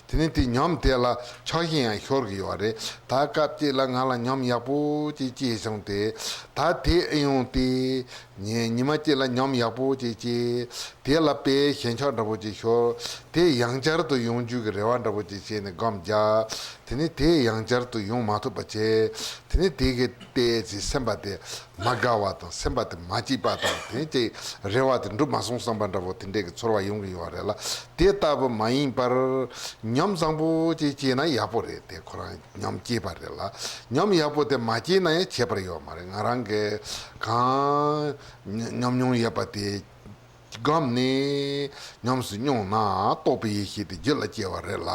དེ་ནས་དེ་ཉམས་དེ་ལ་ཆགས་ཞེན་ཡང་ཤོར་གི་ཡོད་རེད། ད་སྐབས་གཅིག་ལ་ང་ལ་ཉམས་ཡག་པོ་ཅིག་སྐྱེས་སོང་སྟེ། ད་དེ་ཨེ་ཡོང་སྟེ། ཉི་ཉི་མ་གཅིག་ལ་ཉམས་ཡག་པོ་ཅིག་སྐྱེས། དེ་ལ་དཔེ་ཞེན་ཆགས་འདྲ་པོ་ཅིག་ཤོར། དེ་ཡང་བསྐྱར་དུ་ཡོང་རྒྱུ་གི་རེ་བ་འདྲ་པོ་ཅིག་བྱས་ནས་སྒོམ་རྒྱག། དེ་ནས་དེ་ཡང་བསྐྱར་དུ་ཡོང་མ་ཐུབ་པ་བྱས། དེ་ནས་དེ་གི་ལྟས་ཚེ་སེམས་པ་དེ་མ་དགའ་བ་དང་སེམས་པ་དེ་མ་སྐྱིད་པ་དང་དེ་ནས་ཅིག་རེ་བ་དེ་འགྲུབ་མ་སོང་བསམ་པ་འདྲ་པོ་དེ་འདྲས་ཀྱི་ཚོར་བ་ཡོང་གི་ཡོད་རེད་ལ། དེ་ལྟ་བུ་མ་ཡིན་པར་ཉམས་བཟང་པོ་ཅིག་སྐྱེས་ན་ཡག་པོ་རེད། དེ་ཁོ་རང་ཉམས་སྐྱེས་པ་རེད་ལ། ཉམས་ཡག་པོ་དེ་མ་སྐྱེས་ན་ཡང་ཁྱད་པར་ཡོད་མ་རེད། ང་རང་གིས་གང་ཉམས་མྱོང་ཡོད་པ་དེ་སྒོམ་ནས་ཉམས་སུ་མྱོང་ན་རྟོགས་པའི་ཡེ་ཤེས་དེ་རྒྱུད་ལ་སྐྱེ་བ་རེད་ལ།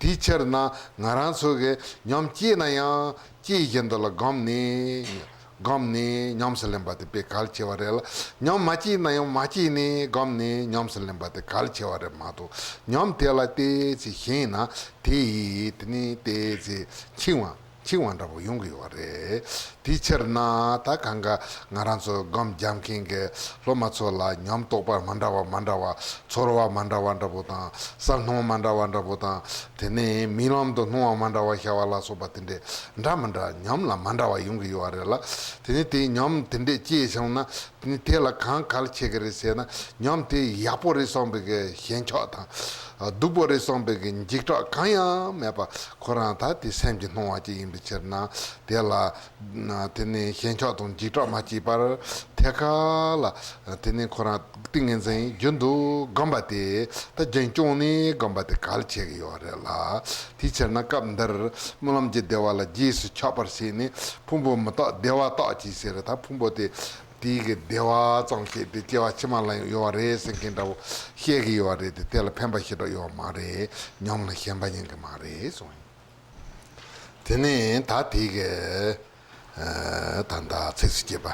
དེའི་ཕྱིར་ན་ང་རང་ཚོ་གིས་ཉམས་སྐྱེས་ན་ཡང་སྐྱེས་བཞིན་དུ་ལ་སྒོམ་ནས་སྒོམ་ནས་ཉམས་སུ་ལེན་པ་དེ་དཔེ་གལ་ཆེ་བ་རེད་ལ། ཉམས་མ་སྐྱེས་ན་ཡང་མ་སྐྱེས་ནས་སྒོམ་ནས་ཉམས་སུ་ལེན་པ་དེ་གལ་ཆེ་བ་རེད་མ་གཏོགས། ཉམས་དེ་ལ་ཏོག་ཙམ་ཞན་ན་དེ་ཡིས་དེ་ནི་ཏོག་ཙམ་འཆིང་བ་འཆིང་བ་འདྲ་པོ་ཡོང་གི་ཡོད་རེད། དེའི་ཕྱིར་ན་ད་གང་ག་ང་རང་ཚོ་སྒོམ་རྒྱག་མཁན་གྱི་སློབ་མ་ཚོ་ལ་ཉམས་རྟོགས་པ་མ་འདྲ་བ་མ་འདྲ་བ། ཚོར་བ་མ་འདྲ་བ་འདྲ་པོ་དང་། བསམ་སྣང་མ་འདྲ་བ་འདྲ་པོ་དང་། དེ་ནས་རྨི་ལམ་དུ་སྣང་བ་མ་འདྲ་བ་ཤར་བ་ལ་སོགས་པ་དེ་འདྲས་འདྲ་མི་འདྲ་ཉམས་ལ་མ་འདྲ་བ་ཡོང་གི་ཡོད་རེད་ལ། དེ་ནས་དེ་ཉམས་དེ་འདྲས་སྐྱེས་བྱུང་ན་དེ་ནས་དེ་ལ་གང་གལ་ཆེ་གི་རེད་ཟེར་ན། ཉམས་དེ་ཡག་པོ་རེད་བསམ་པའི་གི་ཞེན་ཆགས་དང་། སྡུག་པོ་རེད་བསམ་པའི་གི་འཇིགས་སྐྲག་གང་ཡང་མེད་པ། ཁོ་རང་ད་དེ་སེམས་ཀྱི་སྣང་བ་ཅིག་ཡིན་པའི་ཕྱིར་ན། དེ་ལ་དེ་ནས་ཞེན་ཆགས་དང་འཇིགས་སྐྲག་མ་སྐྱེས་པར་ཐད་ཀར་ལ་དེ་ནས་ཁོ་རང་ཏིང་ངེ་འཛིན་རྒྱུན་དུ་སྒོམ་པ་དེ་ད་རྒྱུན་སྐྱོང་ནས་སྒོམ་པ་དེ་གལ་ཆེ་གི་ཡོད་རེད་ལ། དེའི་ཕྱིར་ན་སྐབས་འདིར་སྨོན་ལམ་གྱི་བདེ་བ་ལ་རྗེས་སུ་ཆགས་པར་བྱས་ནས་ཕུང་པོ་མི་རྟག་བདེ་བ་རྟག་ཅིང་ཟེར། ད་ཕུང་པོ་དེ་དེའི་གི་བདེ་བ་ཙམ་ཞིག་དེ་སྐྱེ་བ་ཕྱི་མ་ལ་ཡང་ཡོད་རེད་ཟེར་མཁན་འདྲ་བོ་བཤད་གི་ཡོད་རེད་དེ། དེ་ལ་ཕན་པ་ཞེ་དྲག་ཡོད་མ་རེད། ཉམས་ལ་ཞེན་པ་ཉན་གི་མ་རེད་གསུངས། དེ་ནས་ད་དེ་གི་ད་ལྟ་ཚིགས་སུ་བཅད་པ་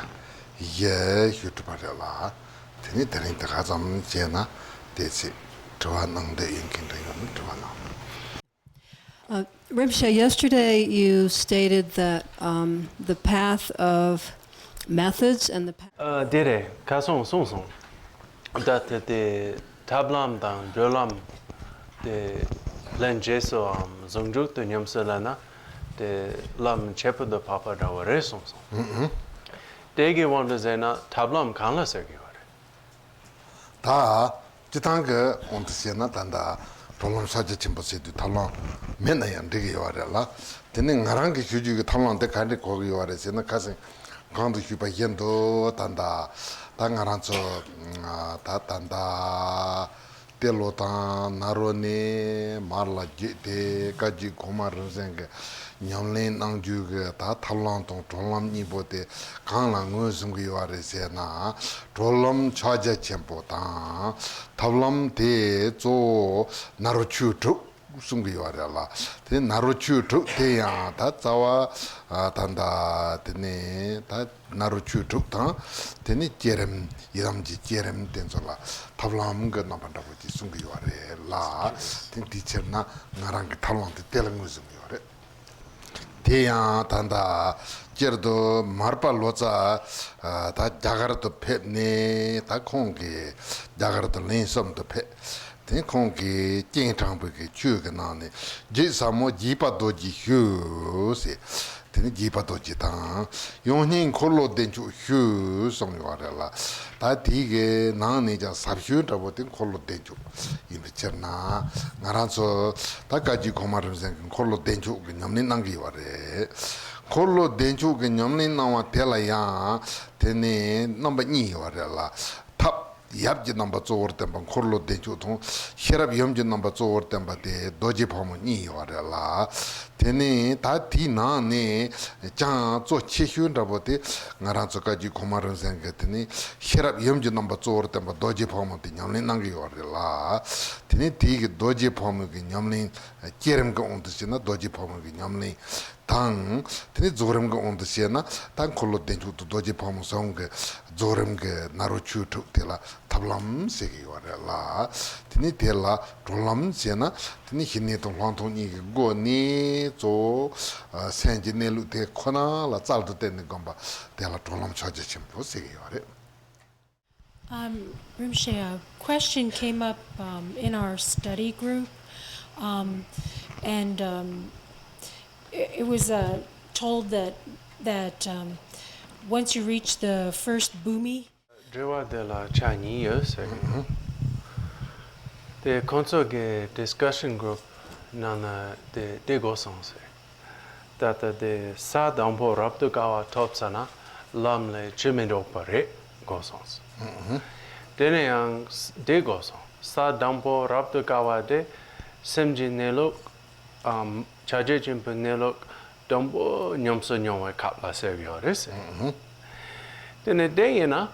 བཞི་ཞུ་གྲུབ་པ་རེད་ལ། དེ་ནས་དེ་རིང་དེ་ག་ཙམ་བྱས་ན་དེ་ཚེ་དྲི་བ་གནང་འདོད་ཡིན་མཁན་འདྲ་ཡོད་ན་དྲི་བ་གནང་། Uh, Rinpoche, yesterday you stated that um, the path of methods and the path. ཨ། དེ་རེད། ཁ་སང་གསུངས་སོང་། ད་དེ་དེ་ཐབས་ལམ་དང་སྒྲོལ་ལམ་དེ་ལན་རྗེས་སུའམ་ཟུང་འཇུག་ཏུ་ཉམས་སུ་ལེན་ན་དེ་ལམ་ཆེད་དུ་འཕགས་པ་འདྲ་བོ་རེད་གསུངས་སོང་། ཨུ་ཨུ། དེ་གི་དབང་དུ་བྱས་ན་ཐབས་ལམ་གང་ལ་ཟེར་གི་ཡོད་རེད། ད་སྤྱི་བཏང་གི་དབང་དུ་བྱས་ན་ད་ལྟ་གྲོལ་ལམ་ཕྱག་རྒྱ་ཆེན་པོ་ཟེར་དུས་ཐབས་ལམ་མེད་ན་ཡང་འགྲིག་གི་ཡོད་རེད་ལ། དེ་ནི་ང་རང་གི་ཞུ་རྒྱུ་གི་ཐབས་ལམ་དེ་ག་འདྲས་གོ་གི་ཡོད་རེད་ཟེར་ན། ཁ་སང་གོང་དུ་ཞུས་པ་བཞིན་དུ་ད་ལྟ་ད་ང་རང་ཚོ་ད་ད་ལྟ་ཏེ་ལོ་དང་ན་རོ་ནས་མར་ལ་བརྒྱུད་དེ་བཀའ་བརྒྱུད་གོང་མ་རིམ་བྱོན་གྱི་ཉམས་ལེན་གནང་རྒྱུ་གི་ད་ཐབས་ལམ་དང་གྲོལ་ལམ་གཉིས་པོ་དེ་གང་ལ་ངོས་བཟུང་གི་ཡོད་རེད་ཟེར་ན། གྲོལ་ལམ་ཕྱག་རྒྱ་ཆེན་པོ་དང་ཐབས་ལམ་དེ་གཙོ་བོ་ནཱ་རོ་ཆོས་དྲུག་གསུང་གི་ཡོད་རེད་ལ། དེ་ནཱ་རོ་ཆོས་དྲུག་དེ་ཡང་ད་རྩ་བ་ད་ད་དེ་ནས་ད་ནཱ་རོ་ཆོས་དྲུག་དང་དེ་ནས་བསྐྱེད་རིམ་ཡི་དམ་གྱི་བསྐྱེད་རིམ་དེ་ཚོ་ལ་ཐབས་ལམ་གྱི་རྣམ་པ་འདྲ་པོ་ཅིག་གསུང་གི་ཡོད་རེད་ལ། དེ་དེའི་ཕྱིར་ན་ང་རང་གི་ཐབས་ལམ་དེ་དེ་ལ་ངོས་བཟུང་གི་ཡོད་རེད། དེ་ཡང་ད་ལྟ་སྤྱིར་དུ་མར་པ་ལོ་ཙཱ་ད་རྒྱ་གར་དུ་ཕེབས་ནས་ད་ཁོང་གིས་རྒྱ་གར་དུ་གླིང་གསུམ་དུ་ཕེབས། དེ་ཁོང་གིས་སྤྱན་དྲངས་པའི་གི་ཆོས་ཀྱི་ནང་ནས་རྗེ་ཟབ་མོ་དགྱེས་པ་རྡོ་རྗེ་ཞུ་ཟེར། དེ་ནི་དགྱེས་པ་རྡོ་རྗེ་དང་ཡང་སྙིང་འཁོར་ལོ་བདེ་མཆོག་ཞུ་གསུངས་ཡོད་རེད་ལ། ད་དེའི་གི་ནང་ནས་ཀྱང་ཟབ་ཤོས་འདྲ་པོ་དེ་འཁོར་ལོ་བདེ་མཆོག་ཡིན་པའི་ཕྱིར་ན། ང་རང་ཚོ་ད་བཀའ་བརྒྱུད་གོང་མ་རིམ་བྱོན་གྱི་འཁོར་ལོ་བདེ་མཆོག་གི་ཉམས་ལེན་གནང་གི་ཡོད་རེད། འཁོར་ལོ་བདེ་མཆོག་གི་ཉམས་ལེན་གནང་བ་དེ་ལ་ཡང་དེ་ནི་རྣམ་པ་གཉིས་ཡོད་རེད་ལ། ཐབས་ཡབ་ཀྱི་རྣམ་པ་གཙོ་བོར་བསྟན་པ་འཁོར་ལོ་བདེ་མཆོག་དང་། ཤེས་རབ་ཡུམ་གྱི་རྣམ་པ་གཙོ་བོར་བསྟན་པ་དེ་རྡོ་རྗེ་ཕག་མོ་གཉིས་ཡོད་རེད་ལ། དེ་ནས་ད་དེའི་ནང་ནས་ཀྱང་གཙོ་ཆེ་ཤོས་འདྲ་པོ་དེ་ང་རང་ཚོ་བཀའ་བརྒྱུད་གོང་མ་རིམ་བྱོན་གྱི་དེ་ནས་ཤེས་རབ་ཡུམ་གྱི་རྣམ་པ་གཙོ་བོར་བསྟན་པ་རྡོ་རྗེ་ཕག་མོ་དེ་ཉམས་ལེན་གནང་གི་ཡོད་རེད་ལ། དེ་ནས་དེའི་གི་རྡོ་རྗེ་ཕག་མོ་གི་ཉམས་ལེན་བསྐྱེད་རིམ་གྱི་དབང་དུ་བྱས་ན་རྡོ་རྗེ་ཕག་མོ་གི་ཉམས་ལེན། དང་། དེ་ནས་རྫོགས་རིམ་གྱི་དབང་དུ་བྱས་ན་ད་འཁོར་ལོ་བདེ་མཆོག་ཏུ་རྡོ་རྗེ་ཕག་མོ་ཟེར་བ་གི་རྫོགས་རིམ་གྱི་ནཱ་རོ་ཆོས་དྲུག་དེ་ལ་ཐབས་ལམ་ཟེར་གྱི་ཡོད་རེད་ལ། དེ་ནས་དེ་ལ་གྲོལ་ལམ་ཟེར་ན་དེ་ནས་ཞི་གནས་དང་ལྷག་མཐོང་གཉིས་ཀྱི་སྒོ་ནས་གཙོ་བོ་སེམས་ཀྱི་གནས་ལུགས་དེ་ཁོ་ན་ལ་རྩལ་དུ་བཏོན་ནས་སྒོམ་པ་དེ་ལ་གྲོལ་ལམ་ཕྱག་རྒྱ་ཆེན་པོ་ཟེར་གྱི་ཡོད་རེད། Um, Rinpoche, a question came up um, in our study group, um, and um, it, it was uh, told that that um, once you reach the first bhumi, དྲི་བ་དེ་ལ་ཆ་གཉིས་ཡོད་ཟེར་གི་འདུག་དེ་ཁོང་ཚོ་གི་discussion group ནང་ན་དེ་དེ་དགོས་སོང་ཟེར། ད་ལྟ་དེ་ས་དང་པོ་རབ་ཏུ་དཀའ་བ་ཐོབ་ཚར་ན་ལམ་ལས་ཕྱིར་མི་ལྡོག་པ་རེད་དགོས་སོང་ཟེར། དེ་ནས་ཡང་དེ་དགོས་སོང་། ས་དང་པོ་རབ་ཏུ་དཀའ་བ་དེ་སེམས་ཀྱི་གནས་ལུགས། ཨམ། བྱ་བྱེད་ཆེན་པོའི་གནས་ལུགས་དང་པོ་ཉམས་སུ་མྱོང་བའི་སྐབས་ལ་ཟེར་གྱི་ཡོད་རེད་ཟེར། དེ་ནས་དེ་ཡིན་ན།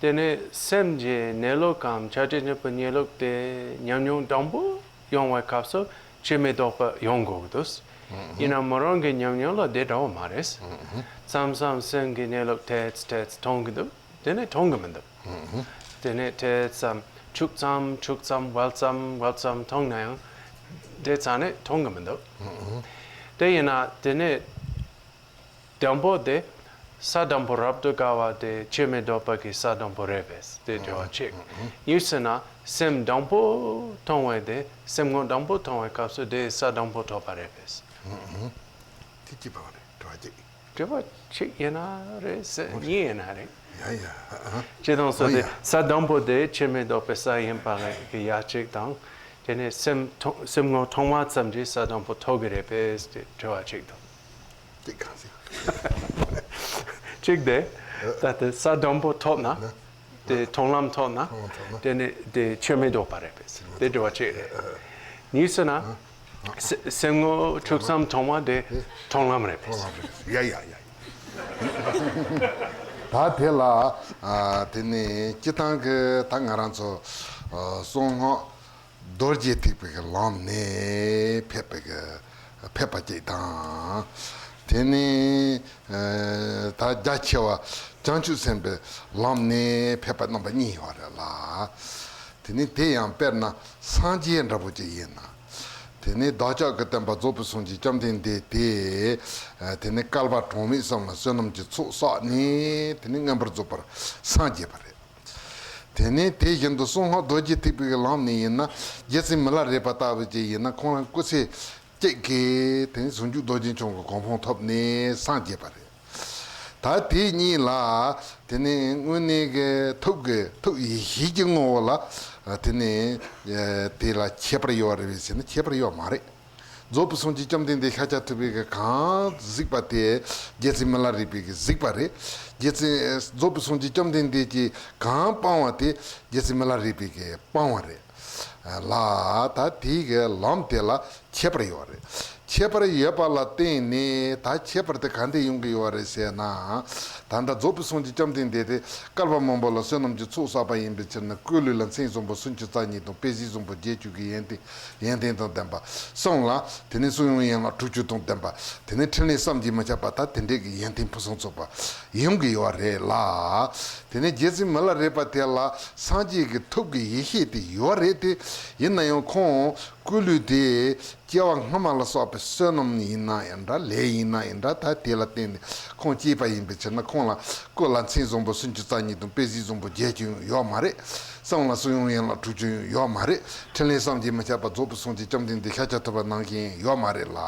དེ་ནས་སེམས་ཀྱི་གནས་ལུགས་གམ་བྱ་བྱེད་ཆེན་པོའི་གནས་ལུགས་དེ་ཉམས་མྱོང་དང་པོ་ཡོང་བའི་སྐབས་སུ་ཕྱིར་མི་ལྡོག་པ་ཡོང་དགོས་ཀྱི་འདུག་ཡིན་ན་མོ་རང་གི་ཉམས་མྱོང་ལ་དེ་འདྲ་བོ་མ་རེད། མཚམས་མཚམས་སེམས་ཀྱི་གནས་ལུགས་ཐེ་ཚོམ་ཐེ་ཚོམ་མཐོང་གི་འདུག་དེ་ནས་མཐོང་གི་མི་འདུག་དེ་ནས་ཐེ་ཚོམ་འཁྱུག་ཙམ་འཁྱུག་ཙམ་ཝལ་ཙམ་ཝལ་ཙམ་མཐོང་ན་ཡང་དེ་རྩ་ནས་མཐོང་གི་མི་འདུག་དེ་ཡིན་ན་དེ་ནས་དང་པོ་དེ་ས་དང་པོ་རབ་ཏུ་དཀའ་བ་དེ་ཕྱིར་མི་ལྡོག་པ་གི་ས་དང་པོ་རེད་པས་དེ་དྲི་བ་གཅིག་གཉིས་ཟེར་ན་སེམས་དང་པོ་མཐོང་བའི་དེ་སེམས་ངོ་དང་པོ་མཐོང་བའི་སྐབས་སུ་དེ་ས་དང་པོ་ཐོབ་པ་རེད་པས། དེ་གཅིག་པ་རེད་དྲི་བ་གཅིག་དྲི་བ་གཅིག་ཡིན་ན་རེད་ཟེར་གཉིས་ཡིན་ན་རེད། ཡ་ཡ། ཨ། ཅེས་དང་སོགས་ཏེ། ཨོ་ཡ། ས་དང་པོ་དེ་ཕྱིར་མི་ལྡོག་པའི་ས་ཡིན་པ་ལས་ཀྱི་ཡ་གཅིག་དང་། དེ་ནས་སེམས་མཐོང་སེམས་ངོ་མཐོང་བ་ཙམ་གྱིས་ས་དང་པོ་ཐོབ་ཀྱི་རེད་པས་ཏེ་དྲི་བ་གཅིག་དང་། གཅིག་གང་ཟེར། གཅིག་དེ། ད་ལྟ་ས་དང་པོ་ཐོབ་ན། དེ་མཐོང་ལམ་ཐོབ་ན། མཐོང་ལམ་ཐོབ་ན། དེ་ནི་དེ་ཆོས་མི་ལྡོག་པ་རེད་པས། དེ་དྲི་བ་གཅིག་རེད། གཉིས་ཟེར་ན། སེ་སེམས་ངོ་འཁྲུག་མཚམས་མཐོང་བ་དེ་མཐོང་ལམ་རེད་པས། མཐོང་ལམ་རེད། ཡ་ཡ་ཡ་ཡ། ད་དེ་ལ་ཨ་དེ་ནི་སྤྱི་བཏང་གི་ད་ང་རང་ཚོ་ཨ་གསང་སྔགས་རྡོ་རྗེ་ཐེག་པའི་གི་ལམ་ནས་ཕེབས་པའི་གི་ཕེབས་པ་གཅིག་དང་། དེ་ནི་ཨ་ད་རྒྱ་ཆེ་བ་བྱང་ཆུབ་སེམས་དཔའི་ལམ་ནས་ཕེབས་པ་རྣམ་པ་གཉིས་ཡོད་རེད་ལ། དེ་ནི་དེ་ཡང་དཔེར་ན་སངས་རྒྱས་འདྲ་པོ་ཅིག་ཡིན་ན། དེ་ནི་བདག་ཅག་གི་སྟོན་པ་རྫོགས་པའི་སངས་རྒྱས་བཅོམ་ལྡན་འདས་དེ། དེ་ནི་བསྐལ་པ་གྲངས་མེད་གསུམ་ལ་བསོད་ནམས་ཀྱི་ཚོགས་བསགས་ནས་དེ་ནི་མངོན་པར་རྫོགས་པར་སངས་རྒྱས་པ་རེད། དེ་ནས་དེ་བཞིན་དུ་གསང་སྔགས་རྡོ་རྗེ་ཐེག་པའི་ལམ་ནས་ཡིན་ན་རྗེ་བཙུན་མི་ལ་རས་པ་ལྟ་བུ་ཅིག་ཡིན་ན་ཁོང་རང་སྐུ་ཚེ་གཅིག་གིས་དེ་ནས་ཟུང་འཇུག་རྡོ་རྗེ་འཆང་གི་གོ་འཕང་ཐོབ་ནས་སངས་རྒྱས་པ་རེད། ད་དེ་གཉིས་ལ་དེ་ནས་དངོས་གནས་ཀྱི་ཐུགས་ཀྱི་ཐུགས་ཡེ་ཤེས་ཀྱི་ངོ་བོ་ལ་དེ་ནས་དེ་ལ་ཁྱད་པར་ཡོད་རེད་པས་ཟེར་ན་ཁྱད་པར་ཡོད་མ་རེད། རྫོགས་པའི་སངས་རྒྱས་བཅོམ་ལྡན་འདས་ཤཱཀྱ་ཐུབ་པའི་གི་གང་གཟིགས་པ་དེ་རྗེ་བཙུན་མི་ལ་རས་པའི་གི་གཟིགས་པ་རེད། རྗེ་བཙུན་རྫོགས་པའི་སངས་རྒྱས་བཅོམ་ལྡན་འདས་ཀྱིས་གང་སྤང་བ་དེ་རྗེ་བཙུན་མི་ལ་རས་པའི་གི་སྤང་བ་རེད། ལ་ད་དེའི་གི་ལམ་དེ་ལ་ཁྱད་པར་ཡོད་རེད། ཁྱད་པར་ཡོད་པ་ལ་བརྟེན་ནས་ད་ཁྱད་པར་དེ་ག་འདྲ་ཡོང་གི་ཡོད་རེད་ཟེར་ན། ད་ལྟ་རྫོགས་པའི་སངས་རྒྱས་བཅོམ་ལྡན་འདས་དེ་བསྐལ་པ་མང་པོ་ལ་བསོད་ནམས་ཀྱི་ཚོགས་བསགས་པ་ཡིན་པའི་ཕྱིར་ན་སྐུ་ལུས་ལ་མཚན་བཟང་པོ་སུམ་ཅུ་རྩ་གཉིས་དང་དཔེ་བྱད་བཟང་པོ་བརྒྱད་ཅུ་གི་ཡོན་ཏན་ཡོན་ཏན་དང་ལྡན་པ། གསུང་ལ་དེ་ནས་གསུང་དབྱངས་ཡན་ལག་དྲུག་ཅུ་དང་ལྡན་པ། དེ་ནས་ཕྲིན་ལས་བསམ་གྱིས་མི་ཁྱབ་པ་ད་དེ་འདྲས་ཀྱི་ཡོན་ཏན་ཕུན་སུམ་ཚོགས་པ་ཡོང་གི་ཡོད་རེད་ལ། དེ་ནས་རྗེ་བཙུན་མི་ལ་རས་པ་དེ་ལ་སངས་རྒྱས་ཀྱི་ཐུགས་ཀྱི་ཡེ་ཤེས་དེ་ཡོད་རེད་དེ། ཡིན་ན་ཡང་ཁོང་སྐུ་ལུས་དེ་སྐྱེ་བ་སྔ་མ་ལ་བསགས་པའི་བསོད་ནམས་ཡིན་ན་ཡང་འདྲ་ལས་ཡིན་ན་ཡང་འདྲ་ད་དེ་ལ་བརྟེན་ནས་ཁོང་སྐྱེས་པ་ཡིན་པའི་ཕྱིར་ན་ཁོང་ལ་སྐུ་ལ་མཚན་བཟང་པོ་སུམ་ཅུ་རྩ་གཉིས་དང་དཔེ་བྱད་བཟང་པོ་བརྒྱད་ཅུ་ཡང་ཡོད་མ་རེད། གསུང་ལ་གསུང་དབྱངས་ཡན་ལག་དྲུག་ཅུ་ཡང་ཡོད་མ་རེད། ཕྲིན་ལས་བསམ་གྱིས་མི་ཁྱབ་པ་རྫོགས་པའི་སངས་རྒྱས་བཅོམ་ལྡན་འདས་ཤཱཀྱ་ཐུབ་པ་ནང་བཞིན་ཡོད་མ་རེད་ལ།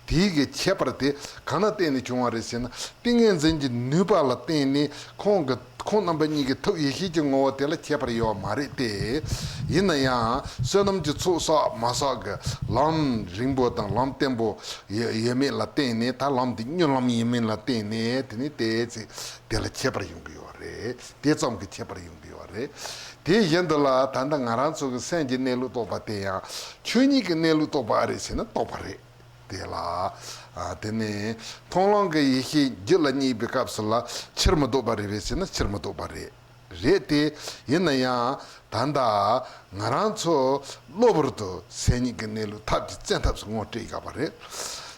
དེའི་གི་ཁྱད་པར་དེ་གང་ལ་བརྟེན་ནས་བྱུང་བ་རེད་ཟེར་ན་ཏིང་ངེ་འཛིན་གྱི་ནུས་པ་ལ་བརྟེན་ནས་ཁོང་གི་ཁོང་རྣམ་པ་གཉིས་ཀྱི་ཐུགས་ཡེ་ཤེས་ཀྱི་ངོ་བོ་དེ་ལ་ཁྱད་པར་ཡོད་མ་རེད་དེ། ཡིན་ན་ཡང་བསོད་ནམས་ཀྱི་ཚོགས་བསགས་མ་བསགས་ཀྱི་ལམ་རིང་པོ་དང་ལམ་བརྟན་པོ་ཡོད་ཡོད་མེད་ལ་བརྟེན་ནས་ད་ལམ་འདི་མྱུར་ལམ་ཡིན་མིན་ལ་བརྟེན་ནས་དེ་ནི་དེའི་ཚེ་དེ་ལ་ཁྱད་པར་ཡོང་གི་ཡོད་རེད། དེ་ཙམ་གྱི་ཁྱད་པར་ཡོང་གི་ཡོད་རེད། དེ་བཞིན་དུ་ལ་ད་ལྟ་ང་རང་ཚོ་གི་སེམས་ཀྱི་གནས་ལུགས་རྟོགས་པ་དེ་ཡང་ཆོས་ཉིད་ཀྱི་གནས་ལུགས་རྟོགས་པ་ཨ་རེད་ཟེར་ན་རྟོགས་པ་རེད། དེ་ལ། ཨ། དེ་ནས་མཐོང་ལམ་གྱི་ཡེ་ཤེས་རྒྱུད་ལ་བསྙེགས་པའི་སྐབས་སུ་ལ་ཕྱིར་མི་ལྡོག་པ་རེད་པས་ཟེར་ན་ཕྱིར་མི་ལྡོག་པ་རེད། རེད་དེ། ཡིན་ན་ཡང་ད་ལྟ་ང་རང་ཚོ་གློ་བུར་དུ་སེམས་ཉིད་ཀྱི་གནས་ལུགས་ཐབས་ཀྱི་བཙན་ཐབས་སུ་ངོ་སྤྲད་དགོས་པ་རེད།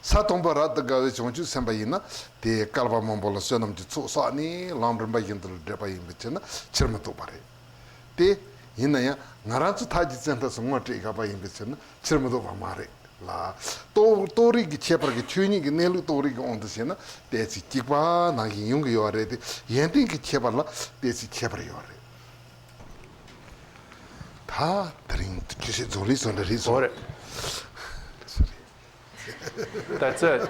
ས་དང་པོ་རབ་ཏུ་དགའ་བའི་བྱང་ཆུབ་སེམས་དཔའ་ཡིན་ན་དེ་བསྐལ་པ་མང་པོ་ལ་བསོད་ནམས་ཀྱི་ཚོགས་བསགས་ནས་ལམ་རིམ་པ་བཞིན་དུ་བགྲོད་པ་ཡིན་པའི་ཕྱིར་ན་ཕྱིར་མི་ལྡོག་པ་རེད། དེ་ཡིན་ན་ཡང་ང་རང་ཚོ་ཐབས་ཀྱི་བཙན་ཐབས་སུ་ངོ་སྤྲད་དགོས་པ་ཡིན་པའི་ཕྱིར་ན་ཕྱིར་མི་ལྡོག་པ་མ་རེད་ལ། རྟོགས་རྟོགས་རིགས་ཀྱི་ཁྱད་པར་གྱི་ཆོས་ཉིད་ཀྱི་གནས་ལུགས་རྟོགས་རིགས་ཀྱི་དབང་དུ་བྱས་ན་ཏོག་ཙམ་གཅིག་པ་ནང་བཞིན་ཡོང་གི་ཡོད་རེད་དེ། ཡོན་ཏན་གྱི་ཁྱད་པར་ལ་ཏོག་ཙམ་ཁྱད་པར་ཡོད་རེད། ད་དེ་རིང་ཆུ་ཚོད་རྫོགས་ལེ་སོང་འདྲ་རེད་སོང་། ཨོ་རེད། ད་ཚོད།